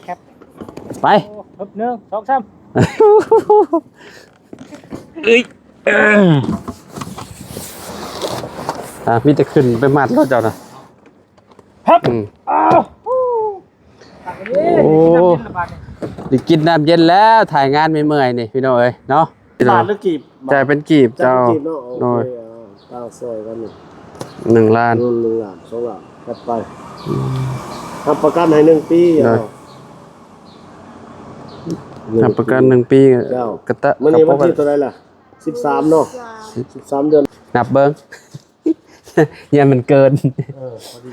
ແຄບ ໄປ ໂອ້ ໜຶ່ງ ສອງ ສາມ ເອີຍ ອ່າ ມີແຕ່ຂຶ້ນໄປມັດແລ້ວເຈົ້ານະ ຮັບ ອືມ ອ້າວ ໂອ້ ໄດ້ກິນນ້ຳເຢັນແລ້ວ ຖ່າຍງານເມື່ອຍໆ ນີ້ ພີ່ນ້ອງເອີຍເນາະ ບາດ ຫຼື ກີບ? ຈ່າຍເປັນກີບ ຈ່າຍເປັນ ເຈົ້າ ກີບເນາະ ໂອເຄ ໂດຍ ອ່າ ຕາງຊ່ອຍກັນນີ້ ໜຶ່ງລ້ານ ເງິນ ໜຶ່ງລ້ານ ສອງລ້ານ ກັບໄປ ອືມ ຮັບປະກັນໃຫ້ໜຶ່ງປີ ໂດຍ ເນາະ ຮັບປະກັນໜຶ່ງປີ ເຈົ້າ ກະຕະ ມື້ນີ້ວັນທີເທົ່າໃດລະ? ສິບສາມເນາະ ສິບສາມເດືອນ ນັບເບິ່ງ ຢ້ານມັນເກີນ ເອີ ພໍດີ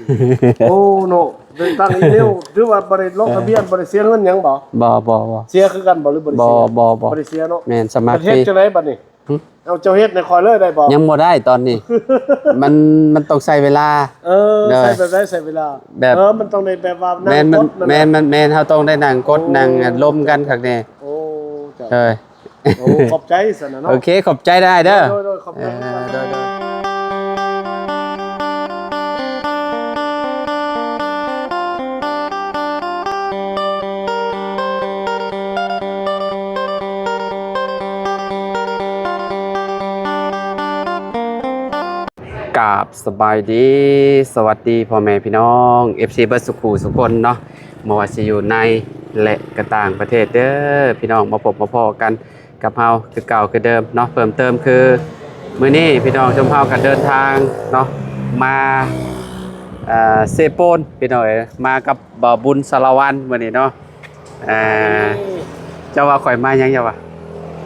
ໂອ້ ເນາະ ໄດ້ຕັ້ງອີເມວ ຖືວ່າບໍ່ໄດ້ລົງທະບຽນ ບໍ່ໄດ້ເສຍເງິນຫຍັງບໍ່? ບໍ່ ບໍ່ ບໍ່ ເສຍຄືກັນບໍ່ ຫຼືບໍ່ໄດ້ເສຍ? ບໍ່ ບໍ່ ບໍ່ ບໍ່ໄດ້ເສຍເນາະ ແມ່ນ ສະໝັກຟຣີ ເຮັດຈັ່ງໃດບັດນີ້? ຫຶ? ເອົາ ເຈົ້າເຮັດໃຫ້ຂ້ອຍເລີຍໄດ້ບໍ່? ຍັງບໍ່ໄດ້ຕອນນີ້ ມັນ ມັນຕ້ອງໃຊ້ເວລາ ເອີ ໂດຍ ໃຊ້ແບບໃດ ໃຊ້ເວລາ ແບບ ເອີ ມັນຕ້ອງໄດ້ແບບວ່າ ແມ່ນ ນັ່ງກົດ ແມ່ນ ແມ່ນ ແມ່ນ ເຮົາຕ້ອງໄດ້ນັ່ງກົດ ໂອ້ ນັ່ງລົມກັນຄັກແນ່ ໂອ້ ເຈົ້າ ເອີ ໂອ້ ຂອບໃຈຊັ້ນນະເນາະ ໂອເຄ ຂອບໃຈຫຼາຍເດີ ໂດຍ ໂດຍ ໂດຍ ຂອບໃຈ ເອີ ໂດຍ ໂດຍ ໂດຍ ກາບສະບາຍດີ ສະຫວັດດີພໍ່ແມ່ພີ່ນ້ອງ ເອັຟຊີ ເບິດສູ່ຄູ່ສູ່ຄົນເນາະ ບໍ່ວ່າຊິຢູ່ໃນ ແລະ ກະຕ່າງປະເທດເດີພີ່ນ້ອງ ມາພົບມາພໍ້ກັນ ກັບເຮົາຄືເກົ່າຄືເດີມເນາະ ເພີ່ມເຕີມຄືມື້ນີ້ພີ່ນ້ອງ ຊຸມເຮົາກໍເດີນທາງເນາະ ມາ ເອີ ເຊໂປນພີ່ນ້ອງເອີຍ ມາກັບບ່າວບຸນສາລະວັນມື້ນີ້ເນາະ ເອີ ເຈົ້າວ່າຂ້ອຍມາຫຍັງ ເຈົ້າວ່າ?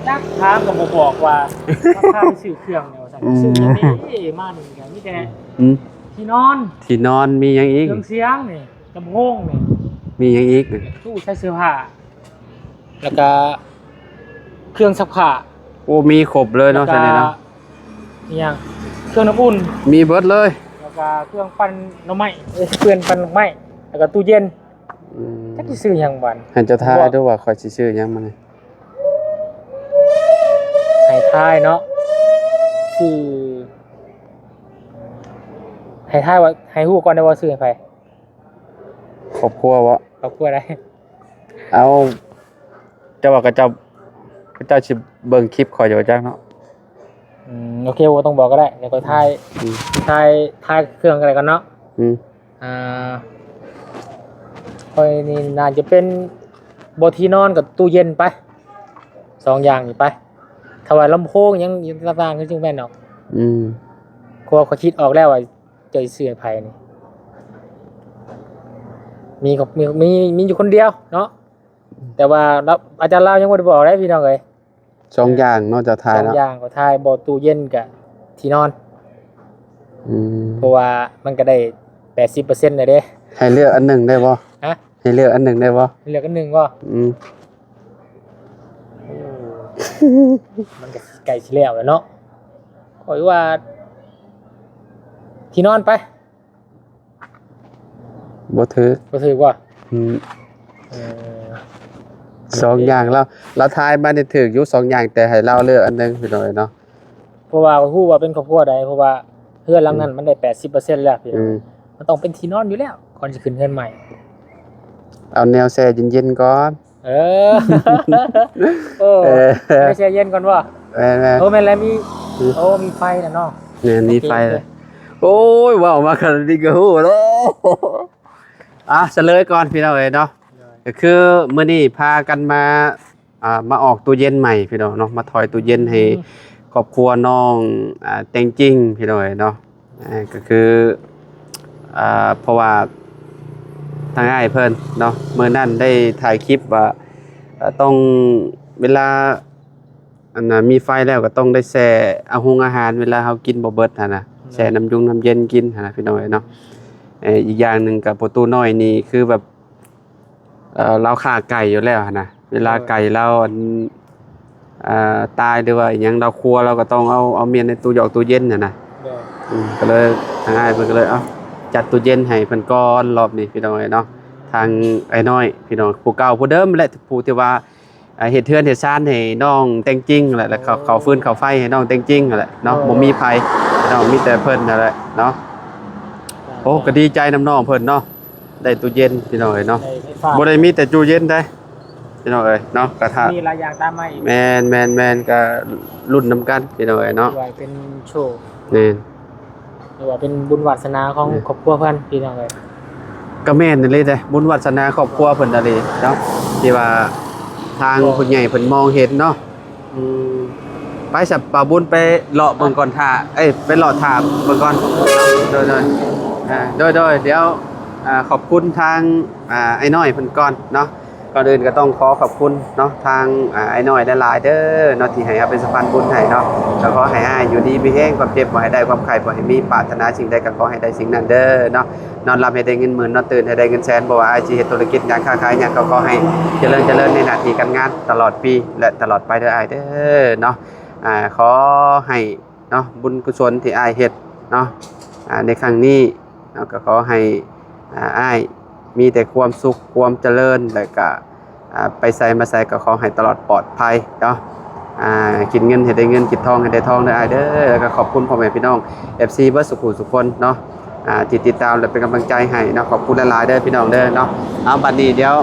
ຈັກ ຖາມກໍບໍ່ບອກວ່າ ມາພາໄປຊື້ເຄື່ອງແນວຊັ້ນ ອືມ ຊື້ຫຍັງນີ້ ມານີ້ກໍມີແຕ່ ອືມ ທີ່ນອນ ທີ່ນອນ ມີຫຍັງອີກ? ເຄື່ອງສຽງນີ້ ລຳໂພງນີ້ ມີຫຍັງອີກ? ຕູ້ໃສ່ເສື້ອຜ້າ ແລ້ວກະເຄື່ອງຊັກຜ້າ ໂອ້ ມີຄົບເລີຍເນາະ ແລ້ວກະ ຊັ້ນນີ້ເນາະ ອີຫຍັງ ເຄື່ອງນ້ຳອຸ່ນ ມີເບິດເລີຍ ແລ້ວກະເຄື່ອງປັ່ນໜໍ່ໄມ້ ເອີຍ ເຄື່ອງປັ່ນດອກໄມ້ ແລ້ວກະຕູ້ເຢັນ ອືມ ຈັກຊິຊື້ຫຍັງບາດ ໃຫ້ເຈົ້າທາຍດູວ່າຂ້ອຍຊິຊື້ຫຍັງມື້ນີ້ ໃຫ້ທາຍເນາະ ຊື້ ໃຫ້ທາຍວ່າ ໃຫ້ຮູ້ກ່ອນໄດ້ບໍ່ ຊື້ໃຫ້ໃຜ? ຄອບຄົວບໍ? ຄອບຄົວໃດ? ເອົາ ເຈົ້າວ່າເຂົາເຈົ້າ ເຂົາເຈົ້າຊິເບິ່ງຄລິບຂ້ອຍຢູ່ບໍ່ຈັກເນາະ ອືມ ໂອເຄ ບໍ່ຕ້ອງບອກກໍໄດ້ ດຽວຂ້ອຍທາຍ ອືມ ທາຍ ທາຍເຄື່ອງກໍໄດ້ກ່ອນເນາະ ອືມ ອ່າ ຂ້ອຍນີ້ໜ້າຈະເປັນ ບໍ່ ທີ່ນອນກັບຕູ້ເຢັນໄປ ສອງຢ່າງນີ້ໄປ ຖ້າວ່າລຳໂພງຫຍັງຕ່າງໆ ຄືຊິແມ່ນດອກ ອືມ ເພາະວ່າຂ້ອຍຄິດອອກແລ້ວວ່າ ເຈົ້າຊິຊື້ໃຫ້ໃຜນີ້ ມີ ມີ ມີ ມີຢູ່ຄົນດຽວເນາະ ແຕ່ວ່າລາວ ອາຈານລາວຍັງບໍ່ໄດ້ບອກເດ້ພີ່ນ້ອງເອີຍ ສອງຢ່າງເນາະ ເຈົ້າທາຍເນາະ ສອງຢ່າງ ຂ້ອຍທາຍບໍ່ ຕູ້ເຢັນກັບທີ່ນອນ ອືມ ເພາະວ່າມັນກໍໄດ້ແປດສິບເປີເຊັນແລ້ວເດ້ ໃຫ້ເລືອກອັນໜຶ່ງໄດ້ບໍ່? ຮະ? ໃຫ້ເລືອກອັນໜຶ່ງໄດ້ບໍ່? ໃຫ້ເລືອກອັນໜຶ່ງບໍ່? ອືມ ໂອ້ ມັນກໍໃກ້ຊິແລ້ວແລ້ວເນາະ ຂ້ອຍວ່າ ທີ່ນອນໄປ ບໍ່ຖືກ ບໍ່ຖືກບໍ່? ອືມ ເອີ ສອງຢ່າງ ລາວ ລາວທາຍມານີ້ຖືກຢູ່ສອງຢ່າງ ແຕ່ໃຫ້ລາວເລືອກອັນໜຶ່ງ ພີ່ນ້ອງເອີຍເນາະ ເພາະວ່າຮູ້ວ່າເປັນຄອບຄົວໃດ ເພາະວ່າເຮືອນຫຼັງນັ້ນ ອືມ ມັນໄດ້ແປດສິບເປີເຊັນແລ້ວ ພີ່ນ້ອງ ອືມ ມັນຕ້ອງເປັນທີ່ນອນຢູ່ແລ້ວ ກ່ອນຊິຂຶ້ນເຮືອນໃໝ່ ເອົາແນວແຊ່ເຢັນໆກ່ອນ ເອີ ໂອ້ ເອີ ໄປແຊ່ເຢັນກ່ອນບໍ່? ແມ່ນໆ ໂອ້ ແມ່ນແລ້ວ ມີ ອືມ ໂອ້ ມີໄຟແລ້ວເນາະ ແມ່ນ ມີໄຟແລ້ວ ໂອເຄ ໂອ້ຍ ເວົ້າມາຂະໜາດນີ້ກໍຮູ້ແລ້ວ ອ່ະ ສະເຫຼີຍກ່ອນພີ່ນ້ອງເອີຍເນາະ ໂດຍ ກໍຄືມື້ນີ້ພາກັນມາ ອ່າ ມາອອກຕູ້ເຢັນໃໝ່ພີ່ນ້ອງເນາະ ມາຖອຍຕູ້ເຢັນໃຫ້ ອືມ ຄອບຄົວນ້ອງ ອ່າ ແຕງຈິງ ພີ່ນ້ອງເອີຍເນາະ ອ່າ ກໍຄື ອ່າ ເພາະວ່າທາງອ້າຍເພິ່ນເນາະ ມື້ນັ້ນໄດ້ຖ່າຍຄລິບວ່າ ເອີ ຕ້ອງ ເວລາ ອັນນ່າ ມີໄຟແລ້ວກໍຕ້ອງໄດ້ແຊ່ເອົາຫຸງອາຫານ ເວລາເຮົາກິນບໍ່ເບິດຫັ້ນນະ ແຊ່ນ້ຳຍຸງນ້ຳເຢັນກິນຫັ້ນນະ ພີ່ນ້ອງເອີຍເນາະ ເອີ ອີກຢ່າງໜຶ່ງກໍພໍ່ຕູ້ນ້ອຍນີ້ຄືແບບ ເອີ ລາວຂ້າໄກ່ຢູ່ແລ້ວຫັ້ນນະ ເວລາໄກ່ລາວ ອັນ ເອີ ຕາຍ ຫຼືວ່າອີ່ຫຍັງ ລາວຄົວ ລາວກໍຕ້ອງເອົາ ເອົາມ້ຽນໃນຕູ້ຢອກຕູ້ເຢັນຫັ້ນນະ ໂດຍ ອືມ ກໍເລີຍ ທາງອ້າຍເພິ່ນກໍເລີຍ ເອົາ ຈັດຕູ້ເຢັນໃຫ້ເພິ່ນກ່ອນ ລອບນີ້ ພີ່ນ້ອງເອີຍເນາະ ທາງອ້າຍນ້ອຍ ພີ່ນ້ອງ ຜູ້ເກົ່າຜູ້ເດີມແຫຼະ ຜູ້ທີ່ວ່າ ອ່າ ເຮັດເຮືອນເຮັດຊານໃຫ້ນ້ອງແຕງຈິງແຫຼະ ແລ້ວເຂົາ ເຂົາຟືນເຂົາໄຟໃຫ້ນ້ອງແຕງຈິງຫັ້ນແຫຼະເນາະ ໂອ້ ບໍ່ມີໃຜເນາະ ມີແຕ່ເພິ່ນຫັ້ນແຫຼະເນາະ ໂອ້ ໂອ້ ກໍດີໃຈນຳນ້ອງເພິ່ນເນາະ ໄດ້ຕູ້ເຢັນພີ່ນ້ອງເອີຍເນາະ ໄດ້ໄຟຟ້າ ບໍ່ໄດ້ມີແຕ່ຕູ້ເຢັນໄດ໋ພີ່ນ້ອງເອີຍເນາະ ກະຖ້າມີຫຼາຍຢ່າງຕາມມາອີກ ແມ່ນໆໆ ກະລຸ້ນນຳກັນພີ່ນ້ອງເອີຍເນາະ ຖືວ່າເປັນໂຊກ ແມ່ນ ຖືວ່າເປັນບຸນວາດສະໜາຂອງ ແມ່ນ ຄອບຄົວເພິ່ນພີ່ນ້ອງເອີຍ ກະແມ່ນອີ່ຫຼີເດ້ ບຸນວາດສະໜາຄອບຄົວເພິ່ນອີ່ຫຼີເນາະ ທີ່ວ່າທາງຜູ້ໃຫຍ່ເພິ່ນມອງເຫັນເນາະ. ອືມ ໄປຊະ ບ່າວບຸນໄປເລາະເບິ່ງກ່ອນ ຖ້າ ເອີຍ ໄປເລາະຖ້າເບິ່ງກ່ອນ ໂດຍໆ ອ່າ ໂດຍໆ ດຽວ ອ່າ ຂອບຄຸນທາງ ອ່າ ອ້າຍນ້ອຍເພິ່ນກ່ອນເນາະ ກ່ອນອື່ນກໍຕ້ອງຂໍຂອບຄຸນເນາະ ທາງ ອ່າ ອ້າຍນ້ອຍຫຼາຍໆເດີເນາະ ທີ່ໃຫ້ເຮົາເປັນສະພານບຸນໃຫ້ເນາະ ກໍຂໍໃຫ້ອ້າຍຢູ່ດີມີແຮງ ຄວາມເຈັບບໍ່ໃຫ້ໄດ້ ຄວາມໄຂ້ບໍ່ໃຫ້ມີ ປາດຖະໜາສິ່ງໃດກໍຂໍໃຫ້ໄດ້ສິ່ງນັ້ນເດີເນາະ. ນອນຫຼັບໃຫ້ໄດ້ເງິນໝື່ນ ນອນຕື່ນໃຫ້ໄດ້ເງິນແສນ ບໍ່ວ່າອ້າຍຊິເຮັດທຸລະກິດຫຍັງ ຄ້າຂາຍຫຍັງ ກໍຂໍໃຫ້ຈະເລີນຈະເລີນໃນໜ້າທີ່ການງານຕະຫຼອດປີ ແລະ ຕະຫຼອດໄປເດີອ້າຍເດີເນາະ. ອ່າ ຂໍໃຫ້ເນາະ ບຸນກຸສົນທີ່ອ້າຍເຮັດເນາະ ອ່າ ໃນຄັ້ງນີ້ເນາະ ກໍຂໍໃຫ້ ອ່າ ອ້າຍມີແຕ່ຄວາມສຸກຄວາມຈະເລີນ ແລະ ກະ ອ່າ ໄປໃສມາໃສກໍຂໍໃຫ້ຕະຫຼອດປອດໄພເນາະ ອ່າ ກິນເງິນໃຫ້ໄດ້ເງິນ ກິນທອງໃຫ້ໄດ້ທອງເດີອ້າຍເດີ ແລ້ວກໍຂອບຄຸນພໍ່ແມ່ພີ່ນ້ອງ ເອັຟຊີ ເບິດສູ່ຜູ້ສູ່ຄົນເນາະ ອ່າ ທີ່ຕິດຕາມ ແລະ ເປັນກຳລັງໃຈໃຫ້ເນາະ ຂອບຄຸນຫຼາຍໆເດີພີ່ນ້ອງເດີເນາະ. ເອົາ ບັດນີ້ດຽວ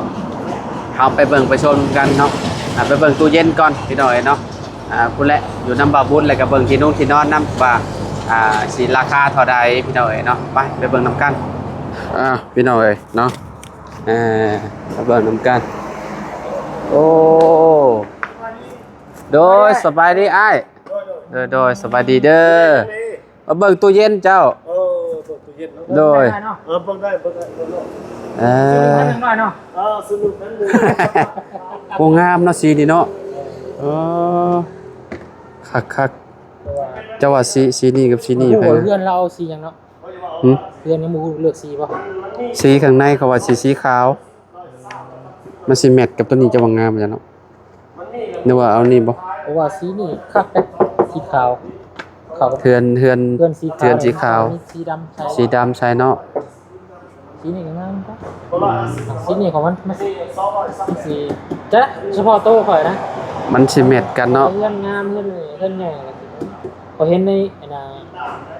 ເຮົາໄປເບິ່ງໄປຊົມກັນເນາະ ອ່າ ໄປເບິ່ງຕູ້ເຢັນກ່ອນພີ່ນ້ອງເອີຍເນາະ ອ່າ ພຸ້ນແຫຼະ ຢູ່ນຳບ່າວບຸນ ແລ້ວກໍເບິ່ງທີ່ນຸ່ງທີ່ນອນນຳວ່າ ອ່າ ຊິລາຄາເທົ່າໃດພີ່ນ້ອງເອີຍເນາະ ໄປ ໄປເບິ່ງນຳກັນ ອ່າ ພີ່ນ້ອງເອີຍເນາະ. ເອີ ມາເບິ່ງນຳກັນ ໂອ້ ໂດຍ ສະບາຍດີອ້າຍ ໂດຍ ໂດຍ ສະບາຍດີເດີ ມາເບິ່ງຕູ້ເຢັນເຈົ້າ ເອີ ເບິ່ງຕູ້ເຢັນເນາະ ໂດຍ ເອີ ເບິ່ງໄດ້ ເບິ່ງໄດ້ ເບິ່ງໄດ້ ເອີ ເອີ ໂອ້ ງາມເນາະ ສີນີ້ເນາະ ເອີ ຄັກໆ ເຈົ້າວ່າສີ ສີນີ້ກັບສີນີ້ ເພິ່ນວ່າເຮືອນລາວເອົາສີຫຍັງເນາະ ຫື ເຮືອນຍັງບໍ່ຮູ້ເລືອກສີບໍ່ ສີຂ້າງໃນເຂົາວ່າສີ ສີຂາວ ມັນຊິແມັດກັບໂຕນີ້ ເຈົ້າວ່າງາມຈັ່ງເນາະ ຫຼືວ່າເອົານີ້ບໍ່ ເພາະວ່າສີນີ້ຄັກເດ້ ສີຂາວ ຂາວ ເຮືອນ ເຮືອນ ເຮືອນສີຂາວ ເຮືອນສີຂາວ ມີສີດຳໃສ່ ສີດຳໃສ່ເນາະ ສີນີ້ກໍງາມເດ້ ອືມ ສີນີ້ຂອງມັນ ມັນ ມັນຊິ ຈະສະເພາະໂຕຂ້ອຍນະ ມັນຊິແມັດກັນເນາະ ເຮືອນງາມ ເຮືອນ ເຮືອນໃຫຍ່ ຂ້ອຍເຫັນໃນອັນນ່າ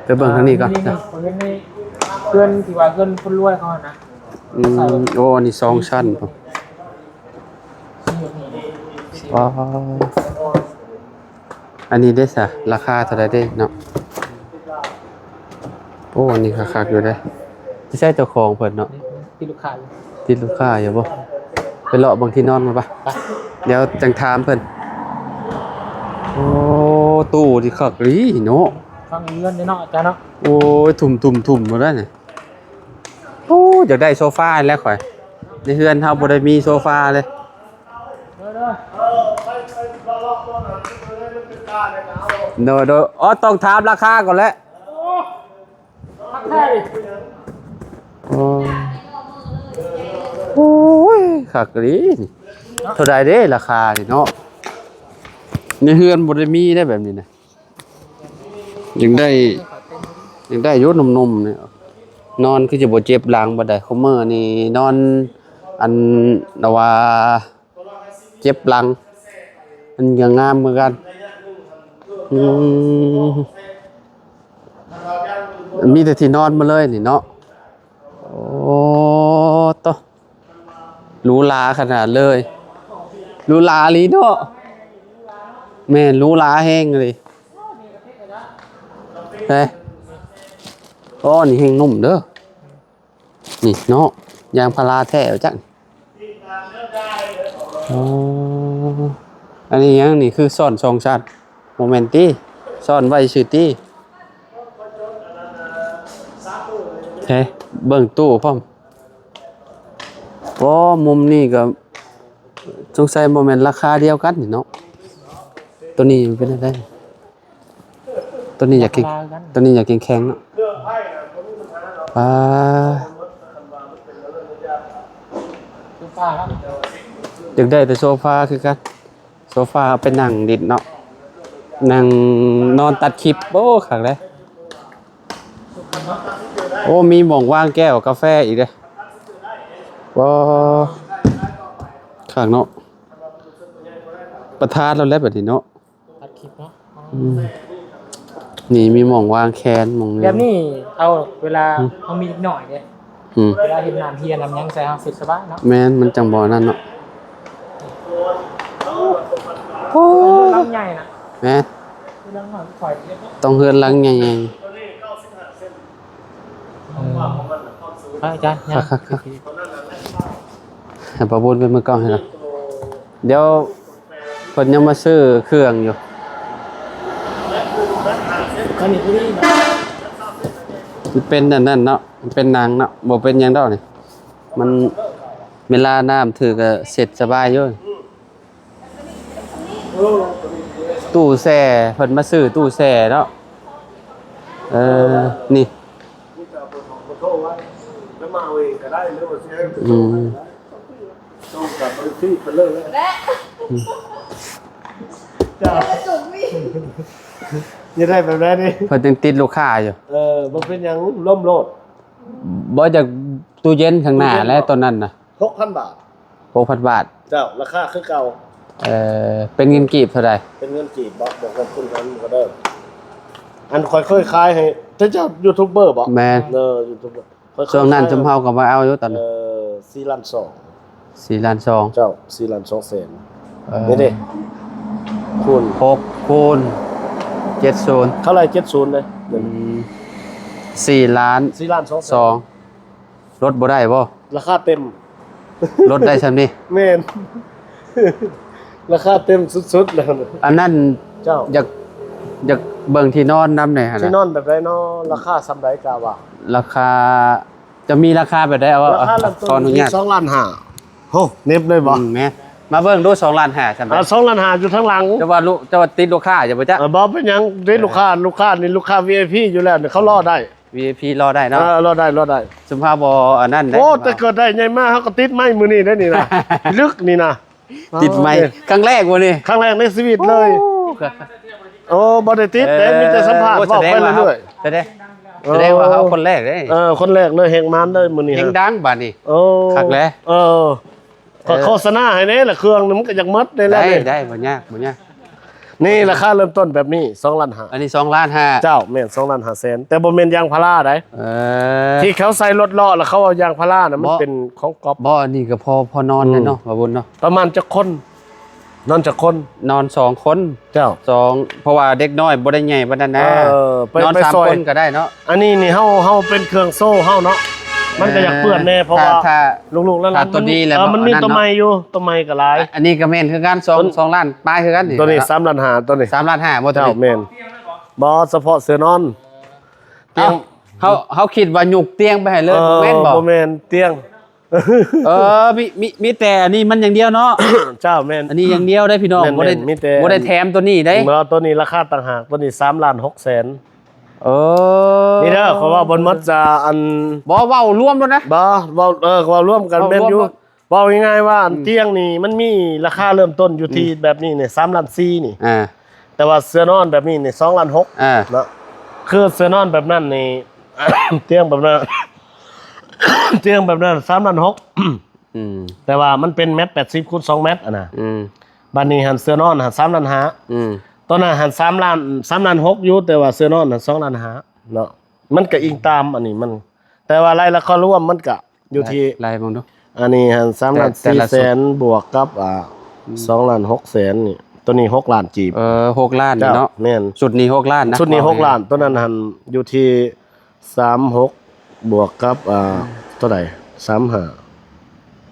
ໄປເບິ່ງທາງນີ້ກ່ອນ ຂ້ອຍເຫັນໃນເຮືອນທີ່ວ່າເຮືອນຄົນລວຍເຂົາຫັ້ນນະ ອືມ ໂອ້ ອັນນີ້ສອງຊັ້ນພຸ້ນ ອໍ ອັນນີ້ເດ້ຊະ ລາຄາເທົ່າໃດເດ້ເນາະ ໂອ້ ອັນນີ້ຄັກໆຢູ່ເດ້ ຊິໃຊ້ເຈົ້າຂອງເພິ່ນເນາະ ຕິດລູກຄ້າຢູ່ ຕິດລູກຄ້າຢູ່ບໍ່ ໄປເລາະເບິ່ງທີ່ນອນມາປະ ໄປ ດຽວຈັ່ງຖາມເພິ່ນ ໂອ້ ຕູ້ທີ່ຄັກອີ່ຫຼີເນາະ ຟັງເຮືອນເດ້ເນາະ ອາຈານເນາະ ໂອ້ຍ ທຸ່ມໆໆໝົດແລ້ວນີ້ ໂອ້ ຢາກໄດ້ໂຊຟາແລ້ວຂ້ອຍ ໃນເຮືອນເຮົາບໍ່ໄດ້ມີໂຊຟາເລີຍ ໂດຍໆ ອໍ ຕ້ອງຖາມລາຄາກ່ອນແຫຼະ ໂອ້ ໂອ້ຍ ຄັກອີ່ຫຼີນີ້ ເທົ່າໃດເດ້ລາຄານີ້ເນາະ ໃນເຮືອນບໍ່ໄດ້ມີໄດ໋ແບບນີ້ນະ ຍັງໄດ້ ຍັງໄດ້ຢູ່ ໜຸ່ມໆນີ້ ນອນຄືຈະບໍ່ເຈັບຫຼັງປານໃດ ຄຸມື້ນີ້ນອນ ອັນ ລະວ່າເຈັບຫຼັງ ມັນກໍງາມຄືກັນ ອືມ ມີແຕ່ທີ່ນອນມາເລີຍນີ້ເນາະ ໂອ້ ໂຕ ຫຼູຫຼາຂະໜາດເລີຍ ຫຼູຫຼາອີ່ຫຼີເນາະ ແມ່ນ ຫຼູຫຼາແຮງອີ່ຫຼີ ເອີ ໂອ້ ນີ້ແຮງນຸ່ມເດີ ນີ້ເນາະ ຢາງພາລາແທ້ວ່າຈັ່ງ ອໍ ອັນນີ້ຫຍັງນີ້ ຄືຊ້ອນສອງຊັ້ນ ບໍ່ແມ່ນຕິ ຊ້ອນໄວ້ຊື່ຕິ ເອີ ເບິ່ງຕູ້ພ້ອມ ອໍ ມຸມນີ້ກໍສົງໄສບໍ່ແມ່ນລາຄາດຽວກັນນີ້ເນາະ ໂຕນີ້ເປັນແນວໃດ ໂຕນີ້ຢາກແຂງ ໂຕນີ້ຢາກແຂງໆເນາະ ປາ ຢາກໄດ້ແຕ່ໂຊຟາຄືກັນ ໂຊຟາເອົາໄປນັ່ງຫຼິ້ນເນາະ ນັ່ງນອນຕັດຄລິບ ໂອ້ ຄັກເດ້ ໂອ້ ມີໝ່ອງວາງແກ້ວກາແຟອີກເດ້ ວ້າ ຄັກເນາະ ປະທານລາວແລ້ວບັດນີ້ເນາະ ຕັດຄລິບເນາະ ອືມ ນີ້ມີໝ່ອງວາງແຄນ ໝ່ອງນີ້ ແບບນີ້ເອົາເວລາ ອືມ ເຮົາມີເດັກນ້ອຍເດ້ ອືມ ເວລາເຮັດນ້ຳເພຍນ້ຳຫຍັງໃສ່ ເຮົາເຊັດສະບາຍເນາະ. ແມ່ນ ມັນຈັ່ງບໍ່ນັ້ນເນາະ. ໂອ້ ເຮືອນຫຼັງໃຫຍ່ນະ. ແມ່ນ ເຮືອນຫຼັງນ້ອຍຂ້ອຍ ຕ້ອງເຮືອນຫຼັງໃຫຍ່ໆ. ເອີ ພະອາຈານ ຍ່າງ ຄັກໆໆ ໃຫ້ປາບຸນເປັນມືກ້ອງໃຫ້ເນາະ. ດຽວເພິ່ນຍັງມາຊື້ເຄື່ອງຢູ່. ອັນນີ້ພໍດີເນາະ. ມັນເປັນອັນນັ້ນເນາະ ມັນເປັນໜັງເນາະ ບໍ່ເປັນຫຍັງດອກນີ້. ມັນ ເວລານ້ຳຖືກກໍເຊັດສະບາຍຢູ່. ຕູ້ແຊ່ ເພິ່ນມາຊື້ຕູ້ແຊ່ເນາະ. ເອີ ນີ້ ອືມ ອືມ ຢາກໄດ້ແບບໃດນີ້? ເພິ່ນຍັງຕິດລູກຄ້າຢູ່. ເອີ ບໍ່ເປັນຫຍັງ ລົມໂລດ. ບໍ່ ຈາກຕູ້ເຢັນຂ້າງໜ້າແຫຼະ ຕອນນັ້ນນະ. ຫົກພັນບາດ. ຫົກພັນບາດ. ເຈົ້າ ລາຄາຄືເກົ່າ. ເອີ ເປັນເງິນກີບເທົ່າໃດ? ເປັນເງິນກີບບໍ່? ບວກລົບຄູນຫານກໍໄດ້. ອັນຂ້ອຍເຄີຍຂາຍໃຫ້ ເຈົ້າ ຢູທູບເບີບໍ່? ແມ່ນ. ເອີ ຢູທູບເບີ. ຊ່ວງນັ້ນຊຸມເຮົາກໍມາເອົາຢູ່ຕອນນັ້ນ. ເອີ ສີ່ລ້ານສອງ. ສີ່ລ້ານສອງ. ເຈົ້າ ສີ່ລ້ານສອງແສນ. ເອີ ນີ້ເດ້ ຄູນ ຫົກຄູນເຈັດສູນ ເທົ່າໃດ? ເຈັດສູນເດ້. ອືມ ສີ່ລ້ານ ສີ່ລ້ານສອງແສນ ສອງ ລົດບໍ່ໄດ້ບໍ່? ລາຄາເຕັມ ລົດໄດ້ຊ່ຳນີ້. ແມ່ນ ລາຄາເຕັມສຸດໆແລ້ວ. ອັນນັ້ນ ເຈົ້າ ຢາກ ຢາກເບິ່ງທີ່ນອນນຳແດ່ຫັ້ນນະ. ທີ່ນອນແບບໃດເນາະ? ລາຄາຊ່ຳໃດກະວ່າ? ລາຄາ ຈະມີລາຄາແບບໃດ? ເອົາ ລາຄາເລີ່ມຕົ້ນ ຂໍອະນຸຍາດ ສອງລ້ານຫ້າ. ໂຫ ເນັບເລີຍບໍ່? ອືມ ແມ່ນ. ມາເບິ່ງດູ ສອງລ້ານຫ້າ ຊ່ຳໃດ? ອ່າ ສອງລ້ານຫ້າຢູ່ທາງຫຼັງ. ເຈົ້າວ່າລູກ ເຈົ້າວ່າຕິດລູກຄ້າຢູ່ບໍ່? ເຈົ້າ ເອີ ບໍ່ເປັນຫຍັງ ຕິດລູກຄ້າ ເອີ ລູກຄ້ານີ້ລູກຄ້າ ວີໄອພີ ຢູ່ແລ້ວ ເຂົາລໍໄດ້ ວີໄອພີ ລໍໄດ້ເນາະ. ເອີ ລໍໄດ້ ລໍໄດ້. ຊຸມພາວບໍ່ອັນນັ້ນເດ້. ໂອ້ ແຕ່ເກີດໄດ້ໃຫຍ່ມາ ເຮົາກໍຕິດໄມ້ມື້ນີ້ໄດ໋ນີ້ນະ ລຶກນີ້ນະ. ຕິດໄມ້ ເອີ ຄັ້ງແລກບໍ່ນີ້? ຄັ້ງແລກໃນຊີວິດເລີຍ. ໂອ້ ບໍ່ໄດ້ຕິດເດ້ ເອີ ມີແຕ່ສຳພາດ ເວົ້າໄປເລື້ອຍໆ. ສະແດງ ເອີ ສະແດງວ່າເຮົາຄົນແລກເດ້. ເອີ ຄົນແລກເລີຍ ແຮງມານເລີຍມື້ນີ້ ແຮງດັງບາດນີ້. ໂອ້ ຄັກແຫຼະ. ເອີ ເອີ ໂຄສະນາໃຫ້ແດ່ລະ ເຄື່ອງນີ້ມັນກໍຢາກໝົດໄດ້ແລ້ວ. ໄດ້ ໄດ້ ບໍ່ຍາກ ບໍ່ຍາກ. ນີ້ລາຄາເລີ່ມຕົ້ນແບບນີ້ ສອງລ້ານຫ້າ. ອັນນີ້ ສອງລ້ານຫ້າ. ເຈົ້າ ແມ່ນ ສອງລ້ານຫ້າແສນ ແຕ່ບໍ່ແມ່ນຢາງພາລາໃດ໋. ເອີ ທີ່ເຂົາໃສ່ລົດລໍ້ລະ ເຂົາເອົາຢາງພາລານະ ມັນເປັນຂອງກັອບ. ບໍ່ ອັນນີ້ກໍພໍ ພໍນອນແລ້ວເນາະ ອືມ ບ່າວບຸນເນາະ. ປະມານຈັກຄົນ? ນອນຈັກຄົນ? ນອນສອງຄົນ. ເຈົ້າ ສອງ ເພາະວ່າເດັກນ້ອຍບໍ່ໄດ້ໃຫຍ່ປານນັ້ນນະ. ເອີ ໄປ ນອນ ໄປ ສາມ ຄົນກໍໄດ້ເນາະ. ອັນນີ້ນີ້ເຮົາ ເຮົາເປັນເຄື່ອງໂຊເຮົາເນາະ. ເອີ ມັນກໍຢາກເປື້ອນແດ່ ເພາະວ່າ ຖ້າ ລູກໆຫຼານໆ ຖ້າຕົວນີ້ແລ້ວ ເອີ ມັນມີ ອັນນັ້ນ ຕົວໃໝ່ຢູ່ ຕົວໃໝ່ກໍຫຼາຍ. ອັນນີ້ກໍແມ່ນຄືກັນ ສອງ ສອງລ້ານປາຍຄືກັນນີ້. ຕົວນີ້ ສາມລ້ານຫ້າ ຕົວນີ້ ສາມລ້ານຫ້າບໍ່? ເຈົ້າ ຕົວນີ້ ແມ່ນ. ບໍ່ ສະເພາະເສືອນອນ. ຕຽງ ເອົ້າ ເຮົາ ເຮົາຄິດວ່າຍົກຕຽງໄປໃຫ້ເລີຍ. ເອີ ບໍ່ແມ່ນ ບໍ່ແມ່ນຕຽງ. ເອີ ມີ ມີ ມີແຕ່ອັນນີ້ມັນຢ່າງດຽວເນາະ. ເຈົ້າ ແມ່ນ ອັນນີ້ຢ່າງດຽວເດ້ພີ່ນ້ອງ. ແມ່ນ ບໍ່ໄດ້ ແມ່ນ ມີແຕ່ ບໍ່ໄດ້ແຖມຕົວນີ້ເດ້. ບໍ່ ຕົວນີ້ລາຄາຕ່າງຫາກ ຕົວນີ້ ສາມລ້ານຫົກແສນ. ເອີ ນີ້ເດີ ຂ້ອຍເວົ້າບໍ່ໝົດຈະ ອັນ ບໍ່ ເວົ້າລວມໂລດນະ. ບໍ່ ເວົ້າ ເອີ ເວົ້າລວມກັນ ເວົ້າລວມ ແມ່ນຢູ່ ໂລດ. ເວົ້າງ່າຍໆວ່າ ອືມ ອັນຕຽງນີ້ມັນມີລາຄາເລີ່ມຕົ້ນຢູ່ທີ່ ອືມ ແບບນີ້ນີ້ ສາມລ້ານສີ່ນີ້. ອ່າ ແຕ່ວ່າເສືອນອນແບບນີ້ນີ້ ສອງລ້ານຫົກ ອ່າ ເນາະ. ຄືເສືອນອນແບບນັ້ນນີ້ ຕຽງແບບນັ້ນ ຕຽງແບບນັ້ນ ສາມລ້ານຫົກ. ອືມ ແຕ່ວ່າມັນເປັນແມັດ ແປດສິບຄູນສອງແມັດຫັ້ນນະ. ອືມ ບາດນີ້ຫັ້ນເສືອນອນຫັ້ນ ສາມລ້ານຫ້າ. ອືມ ຕອນນັ້ນຫັ້ນ ສາມລ້ານ ສາມລ້ານຫົກຢູ່ ແຕ່ວ່າເສືອນອນຫັ້ນ ສອງລ້ານຫ້າເນາະ. ມັນກະອີງຕາມອັນນີ້ມັນ ແຕ່ວ່າລາຍລາຄາລວມມັນກະ ຢູ່ທີ່ ໄລ່ ໄລ່ເບິ່ງດູ ອັນນີ້ຫັ້ນ ສາມລ້ານສີ່ແສນ ບວກກັບ ອ່າ ອືມ ສອງລ້ານຫົກແສນນີ້ ຕົວນີ້ຫົກລ້ານກີບ. ເອີ ຫົກລ້ານເນາະ. ເຈົ້າ ແມ່ນ ຊຸດນີ້ຫົກລ້ານນະ ຊຸດນີ້ຫົກລ້ານ. ຕົວນັ້ນຫັ້ນຢູ່ທີ່ສາມຫົກ ບວກກັບ ອ່າ ເທົ່າໃດ ສາມຫ້າ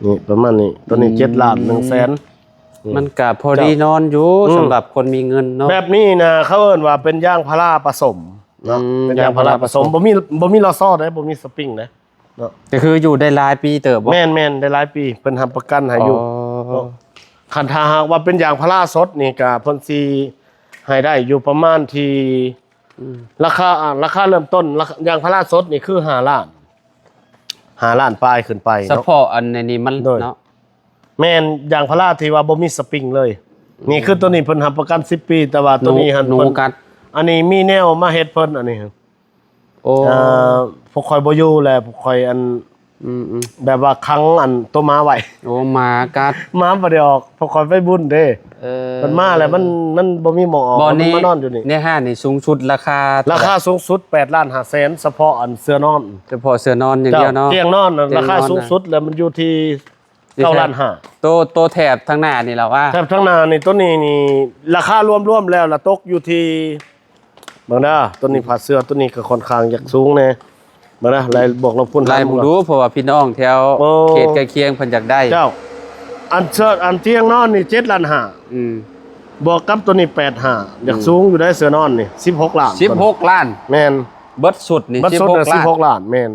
ນີ້ ປະມານນີ້. ຕົວນີ້ ອືມ ເຈັດລ້ານໜຶ່ງແສນ. ອືມ ມັນກະພໍດີນອນຢູ່ ເຈົ້າ ອືມ ສຳລັບຄົນມີເງິນເນາະ. ແບບນີ້ນະ ເຂົາເອີ້ນວ່າເປັນຢາງພາລາປະສົມເນາະ. ອືມ ເປັນຢາງພາລາປະສົມ ຢາງພາລາປະສົມ ບໍ່ມີ ບໍ່ມີລໍ້ຊໍເດ້ ບໍ່ມີສະປຣິງເດ້. ເນາະ ກໍຄືຢູ່ໄດ້ຫຼາຍປີເຕີບບໍ່? ແມ່ນໆ ໄດ້ຫຼາຍປີ ເພິ່ນຮັບປະກັນໃຫ້ຢູ່. ອໍ ເນາະ ຄັນຖ້າຫາກວ່າເປັນຢາງພາລາສົດນີ້ ກໍເພິ່ນຊິໃຫ້ໄດ້ຢູ່ປະມານທີ່ ອືມ ລາຄາ ອ່າ ລາຄາເລີ່ມຕົ້ນ ລາຄາ ຢາງພາລາສົດນີ້ຄືຫ້າລ້ານ ຫ້າລ້ານປາຍຂຶ້ນໄປເນາະ. ສະເພາະອັນນີ້ມັນ ໂດຍ ເນາະ ແມ່ນຢາງພາລາທີ່ວ່າບໍ່ມີສະປຣິງເລີຍ. ອືມ ນີ້ຄືຕົວນີ້ເພິ່ນຮັບປະກັນສິບປີ ແຕ່ວ່າຕົວນີ້ຫັ້ນ ໜູ ເພິ່ນ ໜູກັດ. ອັນນີ້ມີແນວມາເຮັດເພິ່ນອັນນີ້. ໂອ້ ອ່າ ພວກຂ້ອຍບໍ່ຢູ່ແລ້ວ ພວກຂ້ອຍ ອັນ ອືມໆ ແບບວ່າຂັງອັນໂຕໝາໄວ້. ໂອ້ ໝາກັດ ໝາບໍ່ໄດ້ອອກ ເພາະຂ້ອຍໄປບຸນເດ້. ເອີ ມັນມາແລ້ວ ມັນ ມັນບໍ່ມີໝ່ອງອອກ ມັນມານອນຢູ່ນີ້. ໃນຮ້ານນີ້ສູງສຸດລາຄາ ລາຄາສູງສຸດແປດລ້ານຫ້າແສນ ສະເພາະອັນເສື່ອນອນ ສະເພາະເສື່ອນອນຢ່າງດຽວເນາະ. ຕຽງນອນລາຄາສູງສຸດແລ້ວ ມັນຢູ່ທີ່ເກົ້າລ້ານຫ້າ. ໂຕ ໂຕແຖບທາງໜ້ານີ້ລະວ່າ ແຖບທາງໜ້ານີ້ ໂຕນີ້ນີ້ ລາຄາລວມໆແລ້ວລະຕົກຢູ່ທີ່ ເບິ່ງເດີ ໂຕນີ້ຜ້າເສື່ອ ໂຕນີ້ກໍຄ່ອນຂ້າງຢາກສູງແດ່. ເບິ່ງເດີ ໄລ່ບວກລົບຄູນຫານ ໄລ່ເບິ່ງດູ ເພາະວ່າພີ່ນ້ອງແຖວເຂດໃກ້ຄຽງເພິ່ນຢາກໄດ້. ເຈົ້າ ອັນເສື້ອ ອັນຕຽງນອນນີ້ເຈັດລ້ານຫ້າ. ອືມ ບວກກັບໂຕນີ້ແປດຫ້າ ຢາກ ອືມ ສູງຢູ່ໄດ໋ ເສື້ອນອນນີ້ສິບຫົກລ້ານ. ສິບຫົກລ້ານ. ແມ່ນ ເບິດຊຸດນີ້ ເບິດຊຸດສິບຫົກລ້ານ. ສິບຫົກລ້ານ ແມ່ນ.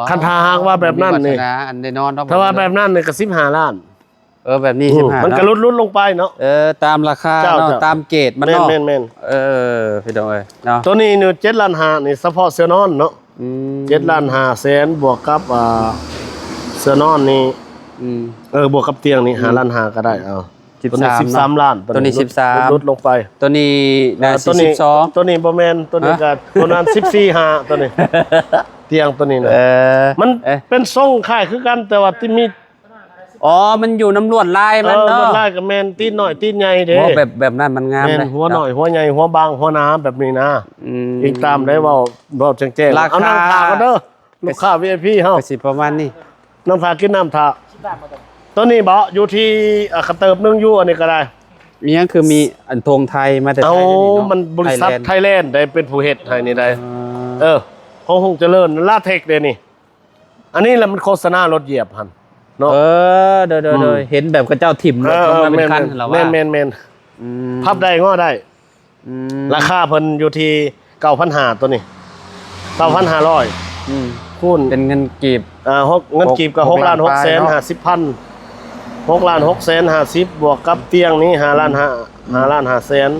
ຄັນຖ້າຫາກວ່າແບບນັ້ນນີ້ ອັນໄດ້ນອນເນາະ ຖ້າວ່າແບບນັ້ນນີ້ກໍສິບຫ້າລ້ານ. ເອີ ແບບນີ້ ອືມ ສິບຫ້າ ມັນກໍຫຼຸດ ຫຼຸດລົງໄປເນາະ. ເອີ ຕາມລາຄາເນາະ ເຈົ້າ ເຈົ້າ ຕາມເກດມັນເນາະ. ແມ່ນໆໆ ເອີ ພີ່ນ້ອງເອີຍເນາະ ໂຕນີ້ນີ້ເຈັດລ້ານຫ້ານີ້ ສະເພາະເສື້ອນອນເນາະ. ອືມ ເຈັດລ້ານຫ້າແສນ ບວກກັບ ອ່າ ເສື້ອນອນນີ້ ອືມ ເອີ ບວກກັບຕຽງນີ້ ອືມ ຫ້າລ້ານຫ້າກໍໄດ້. ເອົາ ສິບສາມ ໂຕນີ້ສິບສາມລ້ານ ໂຕນີ້ສິບສາມ ຫຼຸດລົງໄປ. ໂຕນີ້ໜ້າ ເອີ ສິບສອງ ໂຕນີ້ບໍ່ແມ່ນ ໂຕນີ້ກໍປະມານສິບສີ່ຫ້າ ໂຕນີ້ ຕຽງໂຕນີ້ນະ. ເອີ ມັນເປັນຊົງຄ້າຍຄືກັນ ແຕ່ວ່າທີ່ມີ ອໍ ມັນຢູ່ນຳລວດລາຍມັນເນາະ. ເອີ ລວດລາຍກໍແມ່ນ ຕີນນ້ອຍຕີນໃຫຍ່ເດ້. ໂອ້ ແບບ ແບບນັ້ນມັນງາມ. ແມ່ນ ເດ້ ຫົວນ້ອຍ ເນາະ ຫົວໃຫຍ່ ຫົວບາງ ຫົວໜາ ແບບນີ້ນະ. ອືມ ອີງຕາມໄດ້ເວົ້າ ເວົ້າແຈ້ງໆ. ລາຄາ ເອົາ ນັ່ງຖ້າກ່ອນເດີ ລູກຄ້າ ວີໄອພີ ເຮົາ ກໍຊິປະມານນີ້. ນັ່ງຖ້າກິນນ້ຳຖ້າ. ໂຕນີ້ບໍ ຢູ່ທີ່ ອ່າ ກະເຕີບໜຶ່ງຢູ່ ອັນນີ້ກໍໄດ້. ມີຫຍັງຄືມີອັນ ໂທງໄທມາແຕ່ໄທເດ້ນີ້ເນາະ. ເອົາ ມັນບໍລິສັດໄທແລນໄດ້ເປັນຜູ້ເຮັດໃຫ້ນີ້ໄດ້. ເອີ ຂອງຮຸ່ງຈະເລີນ ລາເທັກເດ້ນີ້. ອັນນີ້ລະມັນໂຄສະນາລົດຢຽບຫັ້ນເນາະ. ເອີ ໂດຍໆ ອືມ ເຫັນແບບເຂົາເຈົ້າຖິ້ມລົດລົງມາເປັນຄັນຫັ້ນລະວ່າ. ແມ່ນໆໆ ອືມ ພັບໄດ້ ງໍໄດ້. ອືມ ລາຄາເພິ່ນຢູ່ທີ່ເກົ້າພັນຫ້າ ໂຕນີ້ ເກົ້າພັນຫ້າຮ້ອຍ. ອືມ ຄູນເປັນເງິນກີບ ອ່າ ຫົກ ເງິນກີບກໍຫົກລ້ານຫົກແສນຫ້າສິບພັນ. ຫົກລ້ານຫົກແສນຫ້າສິບ ບວກກັບຕຽງນີ້ຫ້າລ້ານຫ້າ ຫ້າລ້ານຫ້າແສນ